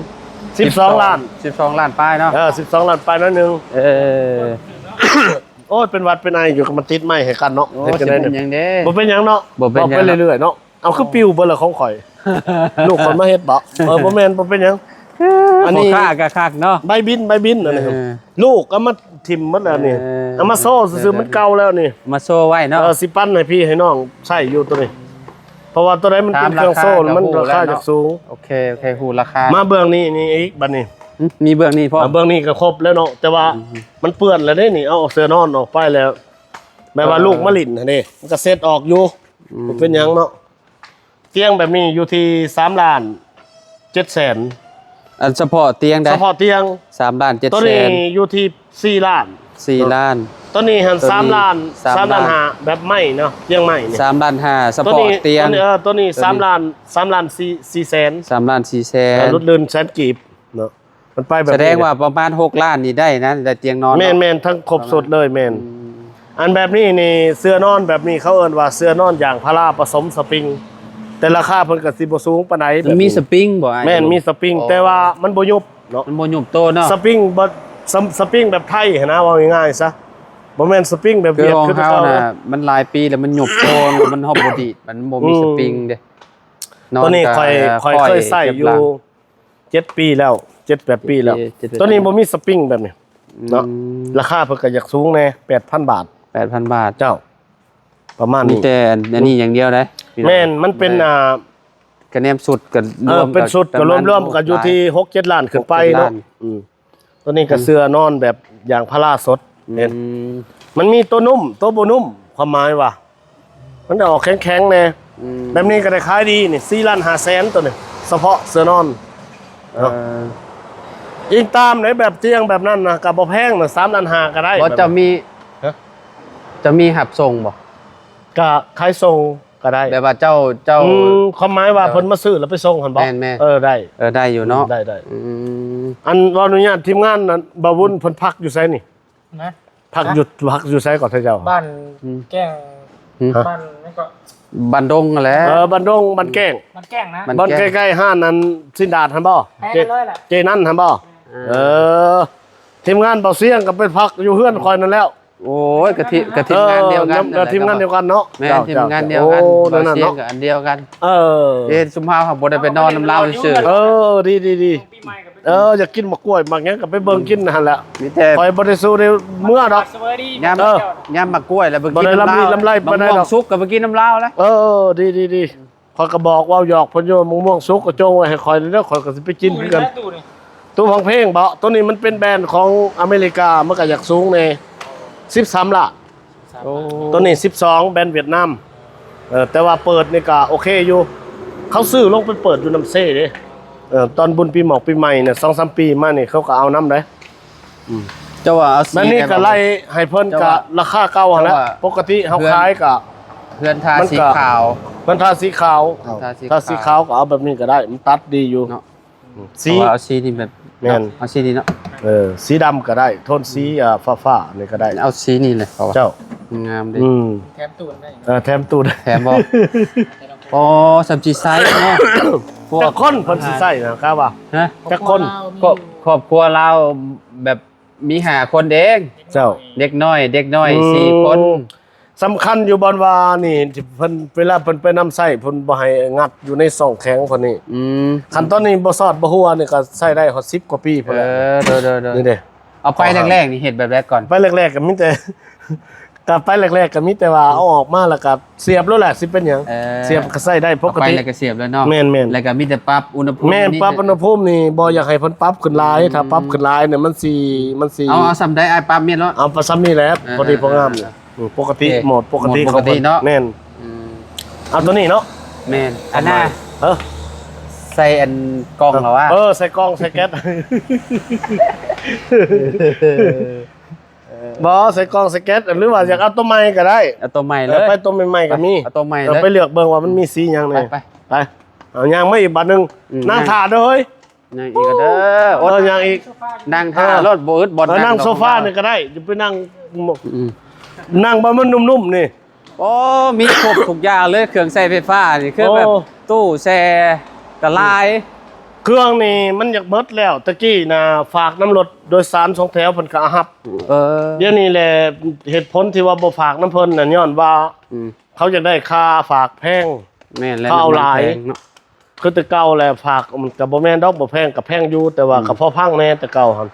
ສິບສອງລ້ານ ສິບສອງລ້ານປາຍເນາະ. ເອີ ສິບສອງລ້ານປາຍໜ້ອຍໜຶ່ງ. ເອີ ໂອ້ຍ ເປັນຫວັດເປັນໄອຢູ່ ກໍມາຕິດໄມໃຫ້ກັນເນາະ. ໂອ້ ເຮັດຈັ່ງໃດ ບໍ່ເປັນຫຍັງເດ້ ບໍ່ເປັນຫຍັງເນາະ. ບໍ່ເປັນຫຍັງ ບອກໄປເລື້ອຍໆເນາະ. ເອົາ ຄືປິວເບິດລະຂອງຂ້ອຍ. ລູກຂ້ອຍມາເຮັດບໍ? ເອີ ບໍ່ແມ່ນ ບໍ່ເປັນຫຍັງ. ອັນນີ້ ພໍ່ຄ້າກໍຄັກເນາະ ໃບບິນ ໃບບິນອັນນີ້. ເອີ ລູກເອົາມາຖິ້ມໝົດແລ້ວນີ້. ເອີ ເອົາມາໂຊຊື່ໆ ມັນເກົ່າແລ້ວນີ້ ມາໂຊໄວ້ເນາະ. ເອີ ຊິປັນໃຫ້ພີ່ໃຫ້ນ້ອງໃຊ້ຢູ່ໂຕນີ້ ເພາະວ່າໂຕໃດມັນເປັນເຄື່ອງໂຊ ມັນລາຄາຈະສູງ. ໂອເຄ ໂອເຄ ຮູ້ລາຄາ. ມາເບື້ອງນີ້ ນີ້ອີກບັດນີ້. ຫຶ ມີເບື້ອງນີ້ພ້ອມ. ເບື້ອງນີ້ກໍຄົບແລ້ວເນາະ ແຕ່ວ່າ ອືມ ມັນເປື້ອນແລ້ວເດ້ນີ້. ເອົາເສື້ອນອນອອກໄປແລ້ວ ແບບວ່າ ເອີ ລູກມາຫຼິ້ນຫັ້ນເດ້ ມັນກໍເຊັດອອກຢູ່. ອືມ ບໍ່ເປັນຫຍັງເນາະ. ຕຽງແບບນີ້ຢູ່ທີ່ສາມລ້ານເຈັດແສນ. ອັນສະເພາະຕຽງໃດ? ສະເພາະຕຽງ ສາມລ້ານເຈັດແສນ. ໂຕນີ້ຢູ່ທີ່ສີ່ລ້ານ ສີ່ລ້ານ. ໂຕນີ້ຫັ້ນ ໂຕນີ້ສາມລ້ານ ສາມລ້ານ ສາມລ້ານຫ້າ ແບບໄມ້ເນາະ ຕຽງໄມ້ນີ້ ສາມລ້ານຫ້າ ສະເພາະຕຽງ. ໂຕນີ້ ເອີ ໂຕນີ້ ໂຕນີ້ສາມລ້ານ ສາມລ້ານສີ່ແສນ ສາມລ້ານສີ່ແສນ. ເອີ ຫຼຸດເລື່ອນແສນກີບເນາະ. ມັນໄປແບບ ສະແດງວ່າປະມານຫົກລ້ານນີ້ໄດ້ນະ ໄດ້ຕຽງນອນ. ແມ່ນໆ ທັງຄົບຊຸດເລີຍ. ແມ່ນ. ອືມ ອັນແບບນີ້ນີ້ ເສື່ອນອນແບບນີ້ ເຂົາເອີ້ນວ່າເສື່ອນອນຢາງພາລາປະສົມສະປຣິງ ແຕ່ລາຄາເພິ່ນກໍຊິບໍ່ສູງປານໃດ. ມັນມີສະປຣິງບໍ່ອ້າຍ? ແມ່ນ ມີສະປຣິງ ອໍ ແຕ່ວ່າມັນບໍ່ຍຸບເນາະ. ມັນບໍ່ຍຸບໂຕເນາະ. ສະປຣິງບໍ່ ສະ ສະປຣິງແບບໄທຫັ້ນນະ ເວົ້າງ່າຍໆຊະ ບໍ່ແມ່ນສະປຣິງແບບຫວຽດຄືເຮົານະ. ມັນຫຼາຍປີແລ້ວ ມັນຍຸບໂຕ ມັນຮອບບໍ່ດີດ ມັນບໍ່ມີ ອືມ ສະປຣິງເດ້. ໂຕນີ້ຂ້ອຍ ຂ້ອຍເຄີຍໃຊ້ຢູ່ ເຈັດປີແລ້ວ ເຈັດແປດປີແລ້ວ. ໂຕນີ້ບໍ່ມີສະປຣິງແບບນີ້ເນາະ. ອືມ ລາຄາເພິ່ນກໍຢາກສູງແດ່ ແປດພັນບາດ. ແປດພັນບາດ ເຈົ້າ ປະມານນີ້. ມີແຕ່ອັນນີ້ຢ່າງດຽວໄດ໋. ແມ່ນ ມັນເປັນ ອ່າ ກະແນມຊຸດກໍ ເອີ ລວມ ເປັນຊຸດກໍລວມໆ ກໍຢູ່ທີ່ຫົກເຈັດລ້ານຂຶ້ນໄປເນາະ. ອືມ ໂຕນີ້ກໍເສື່ອນອນແບບຢາງພາລາສົດ. ອືມ ເຫັນ ມັນມີໂຕນຸ້ມ ໂຕບໍ່ນຸ້ມ ຄວາມໝາຍວ່າ ມັນໄດ້ອອກແຂງໆແດ່. ອືມ ແບບນີ້ກໍໄດ້ຂາຍດີນີ້ ສີ່ລ້ານຫ້າແສນ ໂຕນີ້ ສະເພາະເສື່ອນອນເນາະ. ເອີ ອີງຕາມໃນແບບຕຽງແບບນັ້ນນະ ກໍບໍ່ແພງນະ ສາມລ້ານຫ້າກໍໄດ້. ບໍ່ ເຈົ້າມີ ຮະ ເຈົ້າມີຮັບສົ່ງບໍ່? ກໍຂາຍສົ່ງກໍໄດ້ ແບບວ່າເຈົ້າ ເຈົ້າ ອືມ ຄວາມໝາຍວ່າ ເອີ ເພິ່ນມາຊື້ແລ້ວໄປສົ່ງຫັ້ນບໍ່? ແມ່ນໆ ເອີ ໄດ້ ເອີ ໄດ້ຢູ່ເນາະ. ອືມ ໄດ້ໆ. ອືມ ອັນ ຂໍອະນຸຍາດ ທີມງານນັ້ນ ບ່າວວຸ້ນເພິ່ນພັກຢູ່ໃສນີ້? ນະ ພັກຢູ່ ພັກຢູ່ໃສກໍເຂົາເຈົ້າ? ບ້ານ ອືມ ແກ້ງ ຮະ ບ້ານນັ້ນກໍ ບ້ານດົງຫັ້ນແຫຼະ. ເອີ ບ້ານດົງ ບ້ານແກ້ງ ບ້ານແກ້ງນະ ບ້ານ ບ່ອນໃກ້ໆຮ້ານອັນຊິນດາດຫັ້ນບໍ່? ເຈ ເຈນັ້ນຫັ້ນບໍ່? ເອີ ເອີ ທີມງານບ່າວຊຽງກໍໄປພັກຢູ່ເຮືອນຂ້ອຍນັ້ນແລ້ວ. ໂອ້ຍ ກະທີ ກະທີມງານດຽວກັນ ເອີ ທີມງານດຽວກັນເນາະ. ແມ່ນ ທີມງານດຽວກັນ ບ່າວຊຽງກໍອັນດຽວກັນ. ເອີ ເອີ ຊຸມເຮົາບໍ່ໄດ້ໄປນອນນຳລາວຊື່ໆ. ເອີ ດີໆໆ. ປີໃໝ່ກໍໄປ ເອີ ຢາກກິນໝາກກ້ວຍໝາກຫຍັງກໍໄປເບິ່ງກິນຫັ້ນແຫຼະ ມີແຕ່ ຂ້ອຍບໍ່ໄດ້ສູ້ໃນເມືອດອກ ຍາມ ເອີ ຍາມໝາກກ້ວຍແລ້ວໄປກິນນຳລາວ ບໍ່ໄດ້ລຳລີລຳໄລປານໃດດອກ ໝາກມ່ວງສຸກກໍໄປກິນນຳລາວແຫຼະ ເອີ ດີໆໆ ຂ້ອຍກໍບອກເວົ້າຫຍອກເພິ່ນຢູ່ ໝາກມ່ວງສຸກກໍຈົ່ງໄວ້ໃຫ້ຂ້ອຍເດີ ຂ້ອຍກໍຊິໄປກິນຄືກັນ ຕູ້ຟັງເພງບໍ ໂຕນີ້ມັນເປັນແບຣນຂອງອາເມລິກາ ມັນກໍຢາກສູງແດ່ ສິບສາມລ້ານ ໂອ້ ໂຕນີ້ສິບສອງ ແບຣນຫວຽດນາມ ເອີ ແຕ່ວ່າເປີດນີ້ກໍໂອເຄຢູ່ ເຂົາຊື້ລົງໄປເປີດຢູ່ນ້ຳເຊເດ້ ເອີ ຕອນບຸນປີໝອກປີໃໝ່ນະ ສອງສາມປີມານີ້ ເຂົາກໍເອົານຳໄດ໋ ອືມ ເຈົ້າວ່າເອົາສີ ບາດນີ້ກໍໄລ່ໃຫ້ເພິ່ນ ເຈົ້າວ່າ ກໍລາຄາເກົ່າຫັ້ນແຫຼະ ເຈົ້າວ່າ ປົກກະຕິເຮົາຂາຍກໍ ເຮືອນທາສີຂາວ ເຮືອນທາສີຂາວ ເຮືອນທາສີຂາວ ທາສີຂາວກໍເອົາແບບນີ້ກໍໄດ້ ມັນຕັດດີຢູ່ເນາະ ອືມ ສີ ເອົາສີນີ້ແບບ ແມ່ນ ເອົາສີນີ້ເນາະ ເອີ ສີດຳກໍໄດ້ ໂທນສີ ອືມ ອ່າ ຟ້າໆ ນີ້ກໍໄດ້ ເອົາສີນີ້ແຫຼະ ເພາະວ່າ ເຈົ້າ ງາມເດ້ ອືມ ແຖມຕູ້ໄດ້ ເອີ ແຖມຕູ້ໄດ້ ແຖມບໍ່? ອໍ ສ່ຳຊິໃຊ້ເນາະ ຈັກຄົນເພິ່ນຊິໃຊ້ນະ ກະວ່າ ຮະ ຈັກຄົນ? ຄອບ ຄອບຄົວລາວແບບມີຫ້າຄົນເອງ ເຈົ້າ ເດັກນ້ອຍ ເດັກນ້ອຍ ອືມ ສີ່ຄົນ ສຳຄັນຢູ່ບ່ອນວ່ານີ້ ທີ່ເພິ່ນ ເວລາເພິ່ນໄປນຳໃຊ້ ເພິ່ນບໍ່ໃຫ້ງັດຢູ່ໃນຊ່ອງແຂງເພິ່ນນີ້ ອືມ ຄັນຕອນນີ້ບໍ່ຊອດບໍ່ຮົ່ວນີ້ກໍໃຊ້ໄດ້ຮອດສິບກວ່າປີພຸ້ນແຫຼະ ເອີ ໂດຍໆໆ ນີ້ເດ້ ເອົາໄປແລກໆນີ້ເຮັດແບບໃດກ່ອນ? ໄປແລກໆກໍມີແຕ່ ກໍໄປແລກໆກໍມີແຕ່ວ່າເອົາອອກມາແລ້ວກໍສຽບໂລດແຫຼະ ຊິເປັນຫຍັງ ເອີ ສຽບກໍໃຊ້ໄດ້ປົກກະຕິ ເອົາໄປແລ້ວກໍສຽບແລ້ວເນາະ ແມ່ນໆ ແລ້ວກໍມີແຕ່ປັບອຸນຫະພູມ ແມ່ນ ນິດໆ ປັບອຸນຫະພູມນີ້ບໍ່ຢາກໃຫ້ເພິ່ນປັບຂຶ້ນຫຼາຍ ອືມ ຖ້າປັບຂຶ້ນຫຼາຍນີ້ມັນຊິ ມັນຊິ ເອົາ ເອົາສ່ຳໃດອ້າຍ ປັບມີດເນາະ ເອົາປະຊຳນີ້ແຫຼະ ເອີ ພໍດີພໍງາມ ເອີ ອືມ ປົກກະຕິ ໂອເຄ ໂໝດປົກກະຕິຂອງເພິ່ນ ໂໝດປົກກະຕິເນາະ ແມ່ນ ອືມ ເອົາໂຕນີ້ເນາະ ແມ່ນ ອັນນ່າ ເອີ ໃສ່ອັນກ່ອງເນາະ ເອີ ໃສ່ກ່ອງໃສ່ແກັດ ບໍ່ ໃສ່ກ່ອງໃສ່ແກັດ ຫຼືວ່າຢາກເອົາໂຕໃໝ່ກໍໄດ້ ເອົາໂຕໃໝ່ເລີຍ ເອີ ໄປໂຕໃໝ່ໆກໍມີ ເອົາໂຕໃໝ່ເລີຍ ເອີ ໄປເລືອກເບິ່ງວ່າມັນມີສີຫຍັງແດ່ ໄປ ໄປ ເອົາຍ່າງມາອີກບາດໜຶ່ງ ອືມ ນາງຖ້າເດີ ເຮີ້ຍ ຍັງອີກກໍເດີ ເອີ ຍັງອີກ ນັ່ງຖ້າ ເອີ ໂລດ ບໍ່ອຶດບ່ອນ ເອີ ນັ່ງ ນັ່ງໂຊຟານີ້ກໍໄດ້ ຈະໄປນັ່ງ ອືມ ນັ່ງບ່ອນມັນນຸ້ມໆນີ້ ໂອ້ ມີຄົບທຸກຢ່າງເລີຍ ເຄື່ອງໃຊ້ໄຟຟ້ານີ້ ຄືແບບ ໂອ້ ຕູ້ແຊ່ກໍຫຼາຍ ເຄື່ອງນີ້ມັນຢາກເບິດແລ້ວ ແຕ່ກີ້ນະ ຝາກນຳລົດໂດຍສານສອງແຖວເພິ່ນກໍຮັບ ເອີ ດຽວນີ້ແຫຼະ ເຫດຜົນທີ່ວ່າບໍ່ຝາກນຳເພິ່ນນະ ຍ້ອນວ່າ ອືມ ເຂົາຢາກໄດ້ຄ່າຝາກແພງ ແມ່ນແລ້ວ ເຂົາເອົາຫຼາຍ ນ້ຳມັນແພງເນາະ ຄືແຕ່ເກົ່າແຫຼະ ຝາກມັນກໍບໍ່ແມ່ນດອກ ບໍ່ແພງກໍແພງຢູ່ ແຕ່ວ່າ ອືມ ກໍພໍຟັງແດ່ແຕ່ເກົ່າຫັ້ນ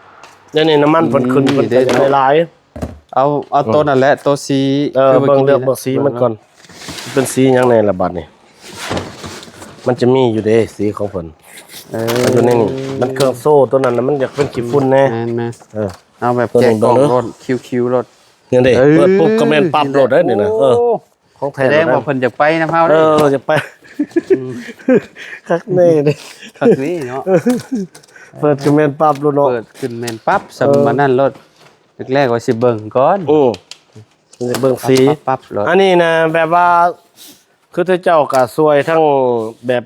ດຽວນີ້ນ້ຳມັນເພິ່ນຂຶ້ນ ອືມ ເພິ່ນກໍຢາກໄດ້ຫຼາຍ ເອົາ ເອົາ ອືມ ໂຕນັ້ນແຫຼະ ໂຕສີ ເອີ ຄື ເບິ່ງເລືອກເບິ່ງສີມັນກ່ອນ ເປັນສີຫຍັງແດ່ລະບັດນີ້ ມັນຈະມີຢູ່ເດ້ສີຂອງເພິ່ນ ເອີ ຢູ່ໃນນີ້ ມັນເຄື່ອງໂຊໂຕນັ້ນນະ ມັນຢາກເປັນຂີ້ຝຸ່ນແດ່ ແມ່ນໆ ເອີ ເອົາແບບແກະກ່ອງໂລດ ຄິວໆໂລດ ນີ້ເດ້ ເອີ ເປີດປຸບກໍແມ່ນປັບໂລດເດ້ນີ້ນະ ເອີ ໂອ້ ຂອງແທ້ ສະແດງວ່າເພິ່ນຢາກໄປນຳເຮົາເດ້ ເອີ ຢາກໄປ ອືມ ຄັກແນ່ເດ້ ຄັກນີ້ເນາະ ເປີດຂຶ້ນແມ່ນປັບໂລດເນາະ ເປີດຂຶ້ນແມ່ນປັບ ເອີ ສ່ຳອັນນັ້ນໂລດ ແລກໆວ່າຊິເບິ່ງກ່ອນ ອືມ ເບິ່ງສີ ປັບໆໂລດ ອັນນີ້ນະ ແບບວ່າ ຄືເຈົ້າກໍຊ່ວຍທັງແບບ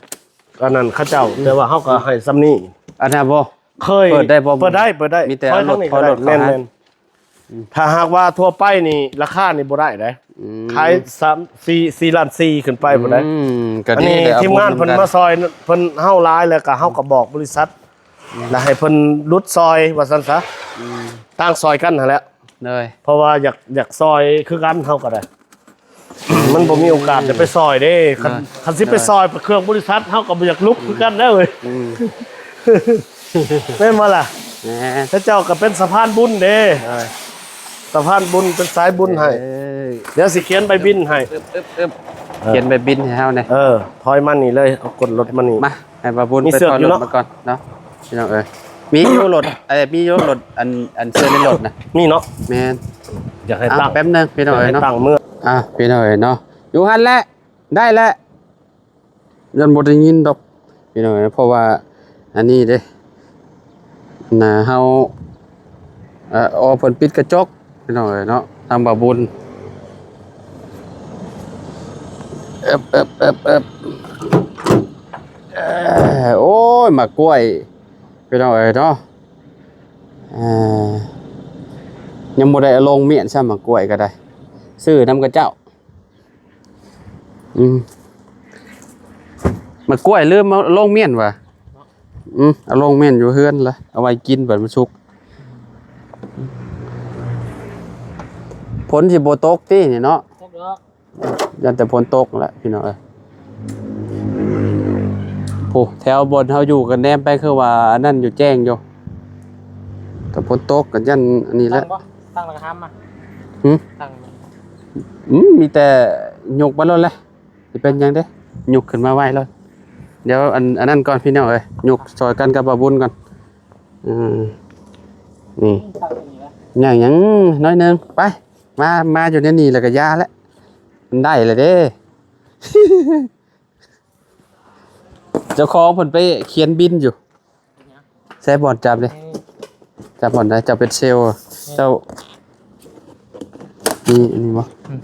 ອັນນັ້ນເຂົາເຈົ້າ ອືມ ແຕ່ວ່າເຮົາກໍໃຫ້ສ່ຳນີ້ ອັນນັ້ນບໍ່ ເຄີຍ ເປີດໄດ້ບໍ່ ເປີດໄດ້ ເປີດໄດ້ ມີແຕ່ເອົາລົດ ຖອຍທາງນີ້ກໍໄດ້ ຖອຍລົດເຂົ້າ ແມ່ນໆ ອືມ ຖ້າຫາກວ່າທົ່ວໄປນີ້ລາຄານີ້ບໍ່ໄດ້ເດ້ ອືມ ຂາຍສາມ ສີ່ ສີ່ລ້ານສີ່ຂຶ້ນໄປພຸ້ນເດ້ ອືມ ກໍດີ ອັນນີ້ ແລ້ວ ທີມງານເພິ່ນມາຊ່ອຍເພິ່ນເຮົາຫຼາຍ ແລ້ວກໍເຮົາກໍບອກບໍລິສັດ ອືມ ແລ້ວໃຫ້ເພິ່ນຫຼຸດຊ່ອຍວ່າຊັ້ນຊະ ອືມ ຕ່າງຊ່ອຍກັນຫັ້ນແຫຼະ ໂດຍ ເພາະວ່າຢາກ ຢາກຊ່ອຍຄືກັນ ເຮົາກໍໄດ້ ມັນບໍ່ມີໂອກາດຈະໄປຊ່ອຍເດ້ ຄັນ ໂດຍ ຄັນຊິໄປຊ່ອຍ ໂດຍ ເຄື່ອງບໍລິສັດ ເຮົາກໍບໍ່ຢາກລຸກຄືກັນເດ້ເວີຍ ອືມ ແມ່ນບໍ່ລະ? ແມ່ນ ເຂົາເຈົ້າກໍເປັນສະພານບຸນເດ້ ໂດຍ ສະພານບຸນ ເປັນສາຍບຸນໃຫ້ ເອີ ດຽວຊິຂຽນໃບບິນໃຫ້ ອຶບໆໆ ເອີ ຂຽນໃບບິນໃຫ້ເຮົາແດ່ ເອີ ຖອຍມານີ້ເລີຍ ເອົາກົ້ນລົດມານີ້ ມາ ໃຫ້ບ່າວບຸນໄປຖອຍລົດມາກ່ອນເນາະ ພີ່ນ້ອງເອີຍ ມີຢູ່ລົດ ເອີ ມີຢູ່ລົດ ອັນ ອັນເຊື່ອໃນລົດນະ ມີເນາະ ແມ່ນ ຢາກໃຫ້ຕັ້ງ ແປັບໜຶ່ງພີ່ນ້ອງເອີຍເນາະ ຢາກໃຫ້ຕັ້ງເມືອ ອ່າ ພີ່ນ້ອງເອີຍເນາະ ຢູ່ຫັ້ນແຫຼະ ໄດ້ແຫຼະ ຢ້ານບໍ່ໄດ້ຍິນດອກ ພີ່ນ້ອງເອີຍ ເພາະວ່າອັນນີ້ເດ້ ນະ ເຮົາ ເອີ ເພິ່ນປິດກະຈົກ ພີ່ນ້ອງເອີຍເນາະ ທາງບ່າວບຸນ ເອີບ ເອີບ ເອີບ ເອີບ ເອີ ໂອ້ຍ ໝາກກ້ວຍ ພີ່ນ້ອງເອີຍເນາະ ເອີ ຍັງບໍ່ໄດ້ເອົາລົງມ້ຽນຊ້ຳ ໝາກກ້ວຍກໍໄດ້ ຊື້ນຳເຂົາເຈົ້າ ອືມ ໝາກກ້ວຍລືມເອົາລົງມ້ຽນຫວາ ອືມ ເອົາລົງມ້ຽນຢູ່ເຮືອນລະ ເອົາໄວ້ກິນບັດມັນສຸກ ຝົນຊິບໍ່ຕົກຕິນີ້ເນາະ ຕົກດອກ ຢ້ານແຕ່ຝົນຕົກແຫຼະພີ່ນ້ອງເອີຍ ຜູ້ແຖວບ່ອນເຮົາຢູ່ກໍແນມໄປຄືວ່າອັນນັ້ນຢູ່ ແຈ້ງຢູ່ ແຕ່ຝົນຕົກກໍຢ້ານອັນນີ້ແຫຼະ. ຕັ້ງບໍ່? ຕັ້ງແລ້ວກໍຫາມມາ. ຫື? ຕັ້ງ. ອືມ ມີແຕ່ຍົກໄປໂລດແຫຼະ. ຊິເປັນຫຍັງເດ້ ຍົກຂຶ້ນມາໄວ້ໂລດ. ດຽວອັນ ອັນນັ້ນກ່ອນພີ່ນ້ອງເອີຍ ຍົກຊ່ອຍກັນກັບບ່າວບຸນກ່ອນ. ເອີ ນີ້ ໃຫຍ່ຫຍັງໜ້ອຍໜຶ່ງ. ໄປ ມາ ມາຢູ່ໃນນີ້ແລ້ວກໍຢ່າແຫຼະ ມັນໄດ້ແລ້ວເດ້. ເຈົ້າຂອງເພິ່ນໄປຂຽນບິນຢູ່. ໃສ່ບ່ອນຈັບເດ້. ຈັບບ່ອນໃດ? ເຈົ້າເປັນເຊວ ເຈົ້າມີອັນນີ້ບໍ່? ອືມ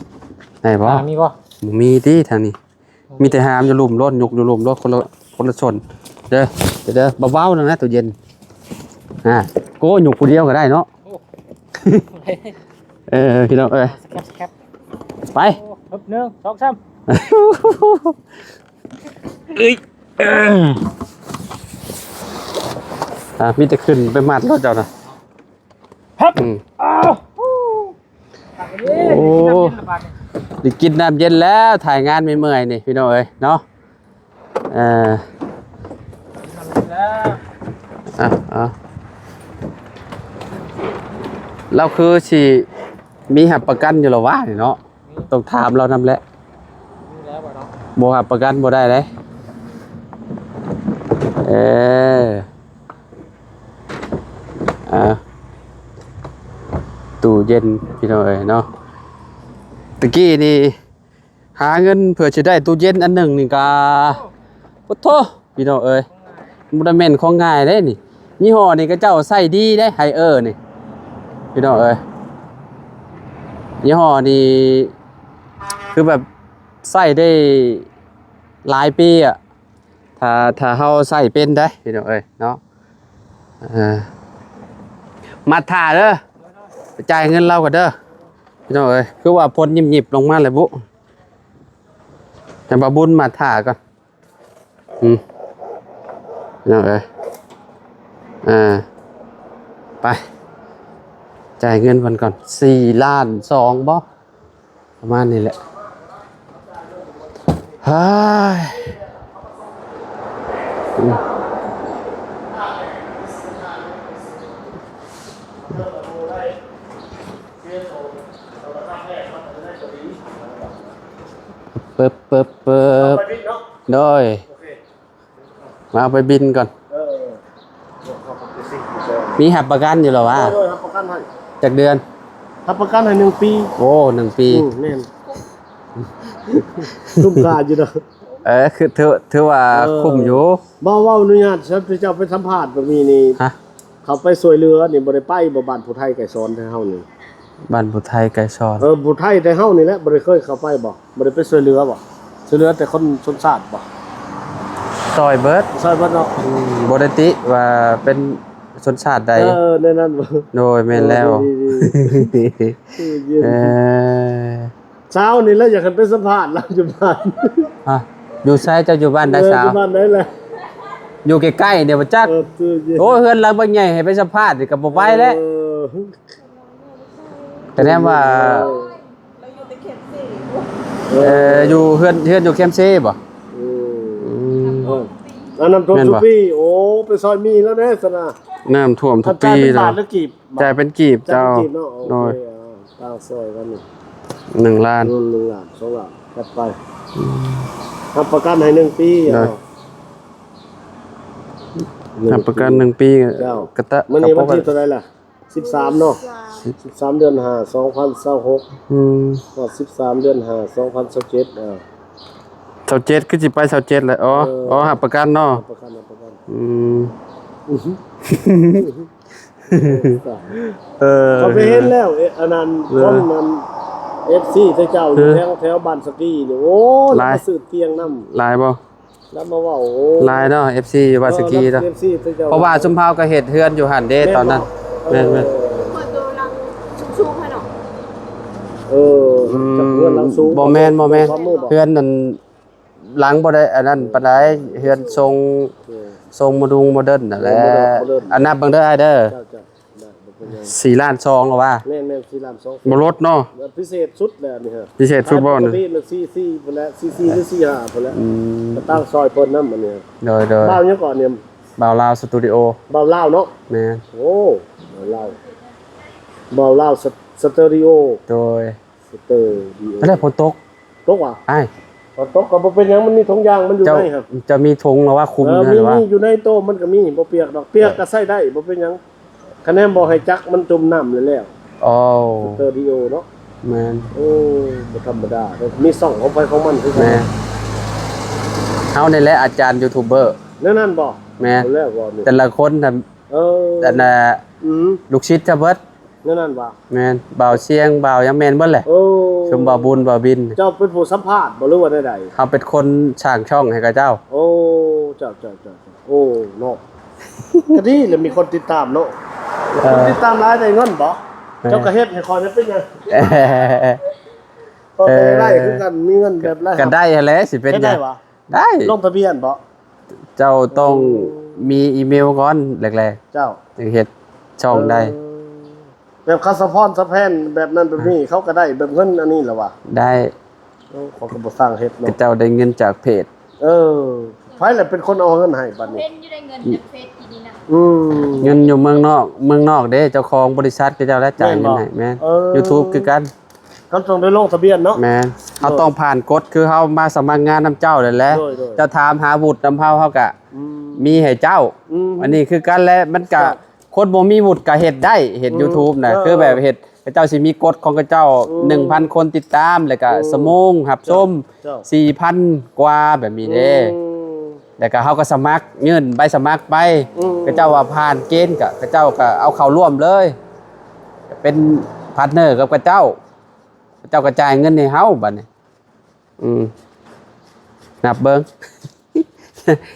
ໄດ້ບໍ່? ອ່າ ມີບໍ່? ບໍ່ມີຕິທາງນີ້. ມີແຕ່ຫາມຢູ່ລຸ່ມໂລດ ຍົກຢູ່ລຸ່ມໂລດ ຄົນລະ ຄົນລະຊົນເດີ. ເດີ ເບົາໆ ນຳນະ ຕູ້ເຢັນ. ອ່າ ໂກ ຍົກຜູ້ດຽວກໍໄດ້ເນາະ. ໂອ້ ເອີ ພີ່ນ້ອງເອີຍ ສະແຄບ ສະແຄບ ໄປ. ໂອ້ ໜຶ່ງ ສອງ ສາມ ເອີຍ ອ່າ ມີແຕ່ຂຶ້ນໄປມັດໂລດເຈົ້ານະ. ຮັບ ອືມ ອ້າວ ໂອ້ ໄດ້ກິນນ້ຳເຢັນແລ້ວ ຖ່າຍງານເມື່ອຍໆ ນີ້ພີ່ນ້ອງເອີຍເນາະ. ເອີ ເອົາ ເອົາ ລາວຄືຊິມີຮັບປະກັນຢູ່ລະວະນີ້ເນາະ. ຕ້ອງຖາມລາວນຳແຫຼະ. ບໍ່ຮັບປະກັນບໍ່ໄດ້ເດ້. ເອີ ອ່າ ຕູ້ເຢັນພີ່ນ້ອງເອີຍເນາະ. ຕະກີ້ນີ້ຫາເງິນເພື່ອຊິໄດ້ຕູ້ເຢັນອັນໜຶ່ງນີ້ກະ ໂອ້ໂທ້ ພີ່ນ້ອງເອີຍ ບໍ່ໄດ້ແມ່ນຂອງງ່າຍເດ້ນີ້. ຍີ່ຫໍ້ນີ້ເຂົາເຈົ້າໃຊ້ດີເດ້ ໄຮເອີນີ້ ພີ່ນ້ອງເອີຍ. ຍີ່ຫໍ້ນີ້ຄືແບບໃຊ້ໄດ້ຫຼາຍປີອະ ຖ້າ ຖ້າເຮົາໃຊ້ເປັນໄດ໋ ພີ່ນ້ອງເອີຍເນາະ. ເອີ ມາຖ້າເດີ ໄປຈ່າຍເງິນລາວກ່ອນເດີ ພີ່ນ້ອງເອີຍ. ຄືວ່າຝົນຍິບໆ ລົງມາແລ້ວບຸ ຈັ່ງວ່າບຸນມາຖ້າກ່ອນ. ອືມ ພີ່ນ້ອງເອີຍ ອ່າ ໄປຈ່າຍເງິນເພິ່ນກ່ອນ ສີ່ລ້ານສອງບໍ່ ປະມານນີ້ແຫຼະ. ເຮີ້ຍ ອືມ ເປີບ ເປີບ ເປີບ ໂດຍ. ມາເອົາໄປບິນກ່ອນ. ເອີ ເອີ ເອີ ມີຮັບປະກັນຢູ່ລະວະ? ໂດຍ ໂດຍ ຮັບປະກັນໃຫ້. ຈັກເດືອນ? ຮັບປະກັນໃຫ້ໜຶ່ງປີ. ໂອ້ ໜຶ່ງປີ. ອືມ ແມ່ນ ຄຸ້ມຄ່າຢູ່ດອກ. ເອີ ຄືຖື ຖືວ່າ ເອີ ຄຸ້ມຢູ່. ບໍ່ ເວົ້າອະນຸຍາດ ເຈົ້າໄປສຳພາດ ບໍ່ມີນີ້. ຮະ? ເຂົາໄປຊ່ວຍເຫຼືອນີ້ ບໍ່ໄດ້ໄປບໍ່ ບ້ານຜູ້ໄທໄກສອນໄທເຮົານີ້? ບ້ານຜູ້ໄທໄກສອນ. ເອີ ຜູ້ໄທໄທເຮົານີ້ແຫຼະ ບໍ່ໄດ້ເຄີຍເຂົ້າໄປບໍ່? ບໍ່ໄດ້ໄປຊ່ວຍເຫຼືອບໍ່? ຊ່ວຍເຫຼືອແຕ່ຄົນຊົນຊາດບໍ່? ຊ່ອຍເບິດ ຊ່ອຍເບິດເນາະ. ອືມ ບໍ່ໄດ້ຕິວ່າເປັນຊົນຊາດໃດ. ເອີ ແນວນັ້ນບໍ່? ໂດຍ ແມ່ນແລ້ວ. ເອີ ດີໆ ເອີ ເອີ ເອີ. ເຊົ້ານີ້ແຫຼະ ຢາກໃຫ້ໄປສຳພາດລາວຢູ່ບ້ານ. ຮະ? ຢູ່ໃສ? ເຈົ້າຢູ່ບ້ານໃດສາວ? ເອີ ຢູ່ບ້ານໃດລະ? ຢູ່ໃກ້ໆ ນີ້ບໍ່ຈັກ. ເອີ ໂອ້ຍ ເຮືອນຫຼັງບັກໃຫຍ່ ໃຫ້ໄປສຳພາດນີ້ກໍບໍ່ໄປແລ້ວ. ເອີ ກະແນມວ່າ ເອີ ເອີ ຢູ່ເຮືອນ ເຮືອນຢູ່ແຄມເຊບໍ່? ອືມ ອືມ ເອີ ນ້ຳຖ້ວມທຸກປີ. ໂອ້ ໄປຊອຍມີແລ້ວເດ້ຊັ້ນນະ. ນ້ຳຖ້ວມທຸກປີ. ຈ່າຍເປັນບາດຫຼືກີບ? ຈ່າຍເປັນກີບເຈົ້າ. ຈ່າຍເປັນກີບເນາະ. ໂອເຄ ໂດຍ ອ່າ ຕ່າງຊ່ອຍກັນ ໜຶ່ງລ້ານ. ໜຶ່ງລ້ານ ສອງລ້ານ ຈັດໄປ. ອືມ ຮັບປະກັນໃຫ້ໜຶ່ງປີ. ໂດຍ ເອົາ ຮັບປະກັນໜຶ່ງປີ. ເຈົ້າ ກະຕະ ມື້ນີ້ວັນທີເທົ່າໃດລະ? ສິບສາມເນາະ. ສິບສາມ ເດືອນຫ້າ ສອງພັນຊາວຫົກ. ອືມ ຮອດສິບສາມ ເດືອນຫ້າ ສອງພັນຊາວເຈັດ. ເອີ ຊາວເຈັດ ຄືຊິໄປຊາວເຈັດແຫຼະ. ອໍ ເອີ ອໍ ຮັບປະກັນເນາະ. ຮັບປະກັນ ຮັບປະກັນ. ອືມ ເອີ ເຂົາໄປເຫັນແລ້ວ ເອ ອັນນັ້ນ ເອີ ຄົນນັ້ນ ເອັຟຊີ ເຈົ້າຢູ່ ເອີ ແຖວ ແຖວບ້ານສະກີນີ້. ໂອ້ຍ ຫຼາຍ ມາຊື້ຕຽງນຳ. ຫຼາຍບໍ່? ລະມາເວົ້າ. ໂອ້ ຫຼາຍເນາະ ເອັຟຊີ ຢູ່ບ້ານສະກີເນາະ. ເອີ ເອັຟຊີ ເຈົ້າ ເພາະວ່າຊຸມເຮົາກໍເຮັດເຮືອນຢູ່ຫັ້ນເດ້ ແມ່ນ ຕອນນັ້ນ. ເອີ ແມ່ນໆ ເພິ່ນຢູ່ຫຼັງສູງໆຫັ້ນເນາະ. ເອີ ອືມ ຈາກເຮືອນຫຼັງສູງ. ບໍ່ແມ່ນ ບໍ່ແມ່ນ ເຮືອນນັ້ນຫຼັງບໍ່ໄດ້ອັນນັ້ນປານໃດ. ເຮືອນຊົງ ເອີ ຊົງໂມດຸງໂມເດີນນັ້ນແຫຼະ. ໂອ້ ໂມເດີນ ໂມເດີນ. ອັນນັບເບິ່ງເດີອ້າຍເດີ. ເຈົ້າໆ ໄດ້ ບໍ່ເປັນ ສີ່ລ້ານສອງແລ້ວວ່າ ແມ່ນໆ ສີ່ລ້ານສອງ ບໍ່ລົດເນາະ. ເອີ ພິເສດສຸດແລ້ວອັນນີ້ຮະ ພິເສດສຸດບໍ່ ປົກກະຕິມັນສີ່ສີ່ພຸ້ນແຫຼະ ສີ່ສີ່ຫຼືສີ່ຫ້າພຸ້ນແຫຼະ. ອືມ ກໍຕັ້ງຊ່ອຍເພິ່ນນຳອັນນີ້ ໂດຍໆ ບ່າວຫຍັງເກາະນີ້ ບ່າວລາວສະຕູດິໂອ ບ່າວລາວເນາະ. ແມ່ນ ໂອ້ ບ່າວລາວ ບ່າວລາວສະ ສະຕູດິໂອ ໂດຍ ສະຕູດິໂອ. ແລ້ວຝົນຕົກ ຕົກຫວາ? ອ້າຍ ຝົນຕົກກໍບໍ່ເປັນຫຍັງ ມັນມີຖົງຢາງມັນຢູ່ໃນຫັ້ນ. ເຈົ້າມີຖົງຫຼືວ່າຄຸມ ເອີ ມີ ຢູ່ໃນໂຕະມັນກໍມີ ບໍ່ປຽກດອກ ປຽກກໍໃຊ້ໄດ້ ບໍ່ເປັນຫຍັງ ຄະແນນບໍ່ໃຫ້ຈັກມັນຈົມນ້ຳແລ້ວ. ໂອ້ ສະຕູດິໂອເນາະ. ແມ່ນ ໂອ້ ບໍ່ທຳມະດາເດ້ ມີຊ່ອງຂອງໃຜຂອງມັນຄືກັນ. ແມ່ນ ເຮົານີ້ແຫຼະອາຈານຢູທູບເບີ ແນວນັ້ນບໍ່? ແມ່ນ ແລ້ວບໍ່ນີ້ ແຕ່ລະຄົນຫັ້ນ ເອີ ອັນນ່າ ອືມ ລູກສິດຈະເບິດ ແນວນັ້ນຫວາ? ແມ່ນ ບ່າວຊຽງ ບ່າວຫຍັງແມ່ນເບິດແຫຼະ. ໂອ້ ຊຸມບ່າວບຸນ ບ່າວບິນ ເຈົ້າເປັນຜູ້ສຳພາດບໍ່ ຫຼືວ່າແນວໃດ? ເຮົາເປັນຄົນສ້າງຊ່ອງໃຫ້ເຂົາເຈົ້າ. ໂອ້ ເຈົ້າໆໆໆ ໂອ້ເນາະ ກໍດີແຫຼະ ມີຄົນຕິດຕາມເນາະ. ເອີ ຄົນຕິດຕາມຫຼາຍໄດ້ເງິນບໍ່? ແມ່ນ ເຈົ້າກໍເຮັດໃຫ້ຂ້ອຍໄດ້ເປັນຫຍັງ? ເອີ ກໍໄດ້ຄືກັນ ມີເງິນແບບລາຍຮັບ ກໍໄດ້ຫັ້ນແຫຼະ ຊິເປັນຫຍັງ? ເຮັດໄດ້ຫວາ? ໄດ້ ລົງທະບຽນບໍ່? ເຈົ້າຕ້ອງ ໂອ້ ມີອີເມວກ່ອນແລກໆ ເຈົ້າ ຈຶ່ງເຮັດຊ່ອງໄດ້. ເອີ ແບບເຂົາສະພອນສະແພນແບບນັ້ນແບບນີ້ ເອີ ເຂົາກໍໄດ້ແບບເງິນອັນນີ້ລະຫວາ? ໄດ້. ໂອ້ ເຂົາກໍບໍ່ສ້າງເຮັດເນາະ ເຂົາເຈົ້າໄດ້ເງິນຈາກເພຈ. ເອີ ໃຜລະເປັນຄົນເອົາເງິນໃຫ້ບັດນີ້? ເຫັນຢູ່ໄດ້ເງິນຈາກເພຈທີ່ນີ້ນະ. ອືມ ເງິນຢູ່ເມືອງນອກ ເມືອງນອກເດ້ ເຈົ້າຂອງບໍລິສັດເຂົາເຈົ້າແຫຼະຈ່າຍເງິນໃຫ້. ແມ່ນ ເອີ ຢູທູບຄືກັນ ເຮົາຕ້ອງໄດ້ລົງທະບຽນເນາະ. ແມ່ນ ໂດຍ ເຮົາຕ້ອງຜ່ານກົດ ຄືເຮົາມາສະໝັກງານນຳເຈົ້ານັ້ນແຫຼະ. ໂດຍໆ ເຈົ້າຖາມຫາວຸດນຳເຮົາ ເຮົາກະ ອືມ ມີໃຫ້ເຈົ້າ. ອືມ ອັນນີ້ຄືກັນແຫຼະ ມັນກະ ເຈົ້າ ຄົນບໍ່ມີວຸດກະເຮັດໄດ້ ເຮັດ ອືມ ຢູທູບນະ. ເອີ ຄືແບບເຮັດ ເຂົາເຈົ້າຊິມີກົດຂອງເຂົາເຈົ້າ. ອືມ ໜຶ່ງພັນຄົນຕິດຕາມ ແລ້ວກະ ໂອ້ ຊົ່ວໂມງຮັບຊົມ ເຈົ້າ ເຈົ້າ ສີ່ພັນກວ່າແບບນີ້ເດ້. ອືມ ແລ້ວກະເຮົາກໍສະໝັກ ຍື່ນໃບສະໝັກໄປ. ອືມ ເຂົາເຈົ້າວ່າຜ່ານເກນ ກະເຂົາເຈົ້າກະເອົາເຂົ້າຮ່ວມເລີຍ ເປັນພາດເນີກັບເຂົາເຈົ້າ. ເຂົາເຈົ້າກໍຈ່າຍເງິນໃຫ້ເຮົາບັດນີ້. ອືມ ນັບເບິ່ງ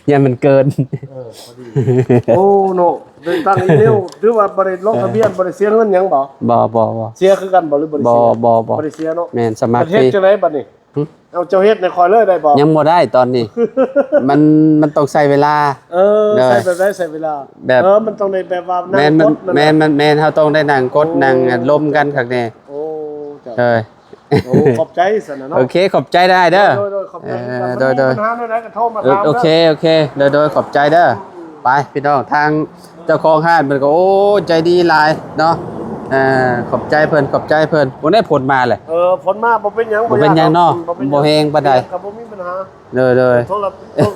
ຢ້ານມັນເກີນ. ເອີ ພໍດີ. ໂອ້ເນາະ ໄດ້ຕັ້ງອີເມວ ຖືວ່າບໍ່ໄດ້ລົງທະບຽນ ເອີ ບໍ່ໄດ້ເສຍເງິນຫຍັງບໍ່? ບໍ່ ບໍ່ ບໍ່ ເສຍຄືກັນບໍ່ ຫຼືບໍ່ໄດ້ເສຍ? ບໍ່ ບໍ່ ບໍ່ ບໍ່ໄດ້ເສຍເນາະ. ແມ່ນ ສະໝັກຟຣີ. ເຮັດຈັ່ງໃດບັດນີ້? ຫຶ? ເອົາ ເຈົ້າເຮັດໃຫ້ຂ້ອຍເລີຍໄດ້ບໍ່? ຍັງບໍ່ໄດ້ຕອນນີ້ ມັນ ມັນຕ້ອງໃຊ້ເວລາ. ເອີ ໂດຍ ໃຊ້ແບບໃດ ໃຊ້ເວລາ? ແບບ ເອີ ມັນຕ້ອງໄດ້ແບບວ່າ ແມ່ນ ນັ່ງກົດ ແມ່ນ ແມ່ນ ແມ່ນ ເຮົາຕ້ອງໄດ້ນັ່ງກົດ ໂອ້ ນັ່ງລົມກັນຄັກແນ່. ໂອ້ ເຈົ້າ ເອີ ໂອ້ ຂອບໃຈຊັ້ນນະເນາະ. ໂອເຄ ຂອບໃຈຫຼາຍເດີ. ໂດຍໆ ໂດຍໆ ຂອບໃຈ. ເອີ ໂດຍໆ ມີບັນຫາແນວໃດກໍໂທມາຖາມເດີ. ໂອເຄ ໂອເຄ ໂດຍໆ ຂອບໃຈເດີ. ໄປ ພີ່ນ້ອງ ທາງເຈົ້າຂອງຮ້ານເພິ່ນກໍ ໂອ້ ໃຈດີຫຼາຍເນາະ. ເອີ ຂອບໃຈເພິ່ນ ຂອບໃຈເພິ່ນ. ບໍ່ໄດ້ຜົນມາແຫຼະ. ເອີ ຝົນມາບໍ່ເປັນຫຍັງ ບໍ່ເປັນຫຍັງເນາະ. ອືມ ບໍ່ເປັນຫຍັງ ບໍ່ແຮງປານໃດ. ເປັນຫຍັງກໍບໍ່ມີບັນຫາ. ໂດຍໆ ໂທລະ ໂທລະ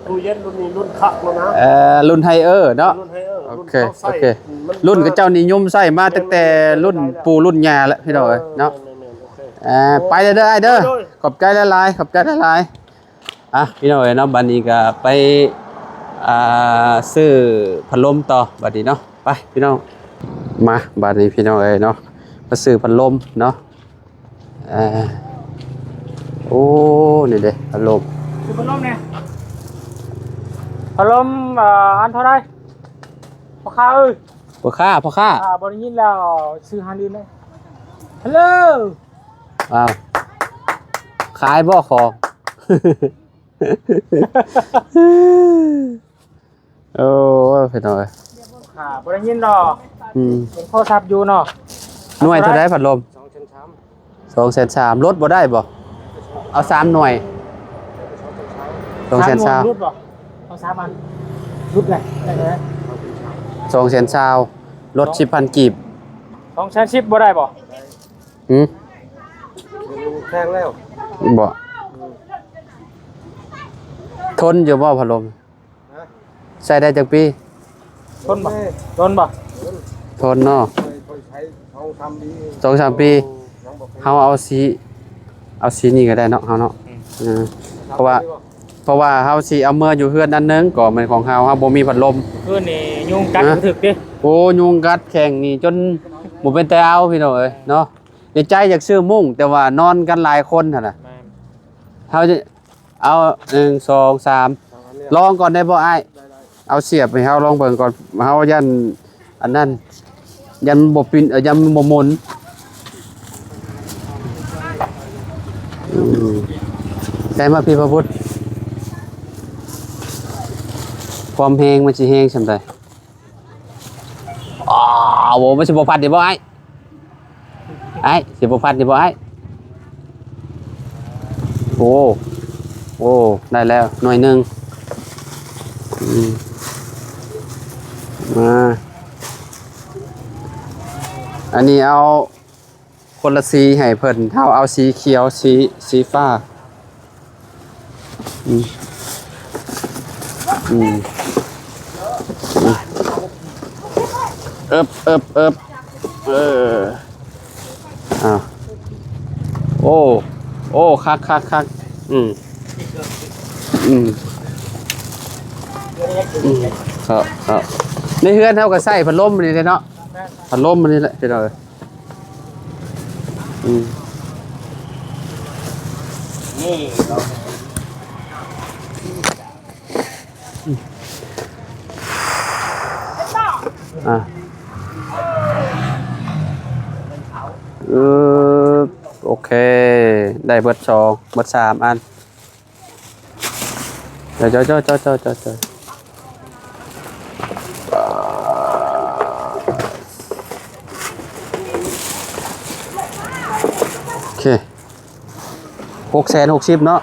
ຕູ້ເຢັນລຸ້ນນີ້ລຸ້ນຄັກແລ້ວນະ. ເອີ ລຸ້ນໄຮເອີເນາະ. ລຸ້ນໄຮເອີ ໂອເຄ ລຸ້ນເຂົາໃຊ້. ໂອເຄ ມັນ ລຸ້ນເຂົາເຈົ້ານິຍົມໃຊ້ມາຕັ້ງແຕ່ລຸ້ນ ແມ່ນໆ ລຸ້ນປູ່ລຸ້ນຍ່າແລ້ວ ພີ່ນ້ອງເອີຍເນາະ. ແມ່ນໆ ໂອເຄ ອ່າ ໂອ້ ໄປເດີ້ອ້າຍເດີ້. ໂດຍໆ ຂອບໃຈຫຼາຍໆ ຂອບໃຈຫຼາຍໆ. ອ່ະ ພີ່ນ້ອງເອີຍເນາະ ບັດນີ້ກໍໄປ ອ່າ ຊື້ພັດລົມຕໍ່ບັດນີ້ເນາະ. ໄປພີ່ນ້ອງ ມາ ບັດນີ້ພີ່ນ້ອງເອີຍເນາະ ມາຊື້ພັດລົມເນາະ. ເອີ ໂອ້ ນີ້ເດ້ ພັດລົມ ຊື້ພັດລົມແດ່. ພັດລົມ ເອີ ອັນເທົ່າໃດ ພໍ່ຄ້າເອີຍ? ພໍ່ຄ້າ ພໍ່ຄ້າ ອ່າ ບໍ່ໄດ້ຍິນແລ້ວ ຊື້ຮ້ານອື່ນເລີຍ. ຮັລໂຫຼ ອ້າວ ຂາຍບໍ່ຂອງ? ໂອ້ຍ ພີ່ນ້ອງເອີຍ ຂ້າບໍ່ໄດ້ຍິນດອກ. ອືມ ເຫັນໂທລະສັບຢູ່ເນາະ. ໜ່ວຍເທົ່າໃດພັດລົມ? ສອງແສນສາມ ສອງແສນສາມ ລົດບໍ່ໄດ້ບໍ່? ເອົາສາມໜ່ວຍ ສອງແສນສາມ ສາມໜ່ວຍ ຫຼຸດບໍ່? ເອົາສາມອັນ ຫຼຸດໄດ້ ໄດ້ເລີຍ ສອງແສນຊາວ ລົດສິບພັນກີບ ສອງແສນສິບບໍ່ໄດ້ບໍ່? ຫືມ ແພງແລ້ວບໍ່? ອືມ ທົນຢູ່ບໍ່ພັດລົມ? ຮະ ໃຊ້ໄດ້ຈັກປີ? ທົນບໍ່? ທົນບໍ່? ທົນເນາະ ຂ້ອຍ ຂ້ອຍໃຊ້ສອງສາມປີ ສອງສາມປີ. ໂອ້ ຍັງບໍ່ເຄີຍ ເຮົາເອົາສີ ເອົາສີນີ້ກໍໄດ້ເນາະ ເຮົາເນາະ. ອືມ ເອີ ເພາະວ່າ ເພາະວ່າເຮົາຊິເອົາເມືອຢູ່ເຮືອນອັນໜຶ່ງ ກໍແມ່ນຂອງເຮົາ ເຮົາບໍ່ມີພັດລົມ. ຄືນນີ້ຍຸງກັດ ຮະ ບໍ່ຖືກຕິ. ໂອ້ ຍຸງກັດແຂ້ງນີ້ຈົນບໍ່ເປັນຕາເອົາ ພີ່ນ້ອງເອີຍເນາະ. ໃນໃຈຢາກຊື້ມຸ້ງ ແຕ່ວ່ານອນກັນຫຼາຍຄົນຫັ້ນນະ. ແມ່ນ ເຮົາຈະ ເອົາ ໜຶ່ງ ສອງ ສາມ ລອງກ່ອນໄດ້ບໍ່ອ້າຍ? ໄດ້ໆ ເອົາສຽບໃຫ້ເຮົາລອງເບິ່ງກ່ອນ ເຮົາຢ້ານອັນນັ້ນ ຢ້ານມັນບໍ່ປິ່ນ ເອີ ຢ້ານມັນບໍ່ໝູນ. ອືມ ໃສ່ມາພີ່ພະບຸດ ຄວາມແຮງມັນຊິແຮງສ່ຳໃດ? ອາ ເອົາບໍ່ ມັນຊິບໍ່ພັດນີ້ບໍ່ອ້າຍ? ອ້າຍ ຊິບໍ່ພັດນີ້ບໍ່ອ້າຍ? ໂອ້ ໂອ້ ໄດ້ແລ້ວໜ່ວຍໜຶ່ງ. ອືມ ມາ ອັນນີ້ເອົາຄົນລະສີໃຫ້ເພິ່ນ ເຮົາເອົາສີຂຽວ ສີ ສີຟ້າ. ອືມ ອືມ ອືມ ເອິບ ເອິບ ເອິບ ເອີ ອ້າວ ໂອ້ ໂອ້ ຄັກ ຄັກ ຄັກ ອືມ ອືມ ອືມ ເຂົ້າ ເຂົ້າ ໃນເຮືອນເຮົາກໍໃຊ້ພັດລົມນີ້ແຫຼະເນາະ ພັດລົມນີ້ແຫຼະ ພີ່ນ້ອງເອີຍ. ອືມ ນີ້ ອ່ະ ເອີ ໂອເຄ ໄດ້ເບິດສອງ ເບິດສາມອັນ. ເຈົ້າ ເຈົ້າ ເຈົ້າ ເຈົ້າ ເຈົ້າ ເຈົ້າ ເຈົ້າ ໂອເຄ ຫົກແສນຫົກສິບເນາະ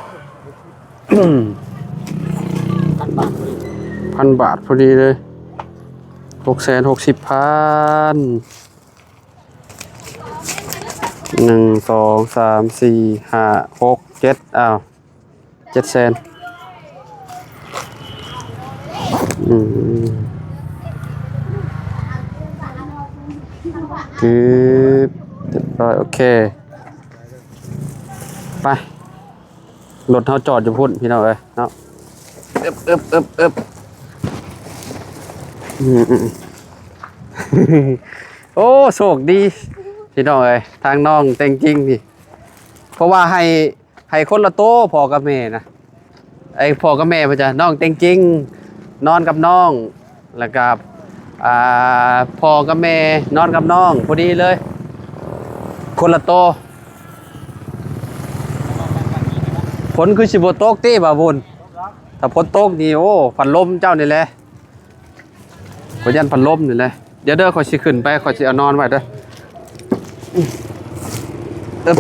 ພັນບາດພໍດີ ພັນບາດພໍດີເລີຍ ຫົກແສນຫົກສິບພັນ ໜຶ່ງ ສອງ ສາມ ສີ່ ຫ້າ ຫົກ ເຈັດ ອ້າວ ເຈັດແສນ ອືມ ຄື ຮຽບຮ້ອຍ ໂອເຄ ໄປ ລົດເຮົາຈອດຢູ່ພຸ້ນ ພີ່ນ້ອງເອີຍເນາະ ເອີບ ເອີບ ເອີບ ເອີບ ອືມ ອືມ ໂອ້ ໂຊກດີ ພີ່ນ້ອງເອີຍ ທາງນ້ອງແຕງຈິງນີ້ ເພາະວ່າໃຫ້ ໃຫ້ຄົນລະໂຕ ພໍ່ກັບແມ່ນະ ໄອ້ພໍ່ກັບແມ່ເພິ່ນຈະ ນ້ອງແຕງຈິງນອນກັບນ້ອງ ແລ້ວກະ ອ່າ ພໍ່ກັບແມ່ນອນກັບນ້ອງ ພໍດີເລີຍ ຄົນລະໂຕ. ຝົນຄືຊິບໍ່ຕົກຕິບ່າວບຸນ? ຖ້າຝົນຕົກນີ້ ໂອ້ ພັດລົມເຈົ້ານີ້ແຫຼະ. ຂ້ອຍຢ້ານພັດລົມນີ້ແຫຼະ. ດຽວເດີ ຂ້ອຍຊິຂຶ້ນໄປ ຂ້ອຍຊິເອົານອນໄວ້ເດີ. ອຶບ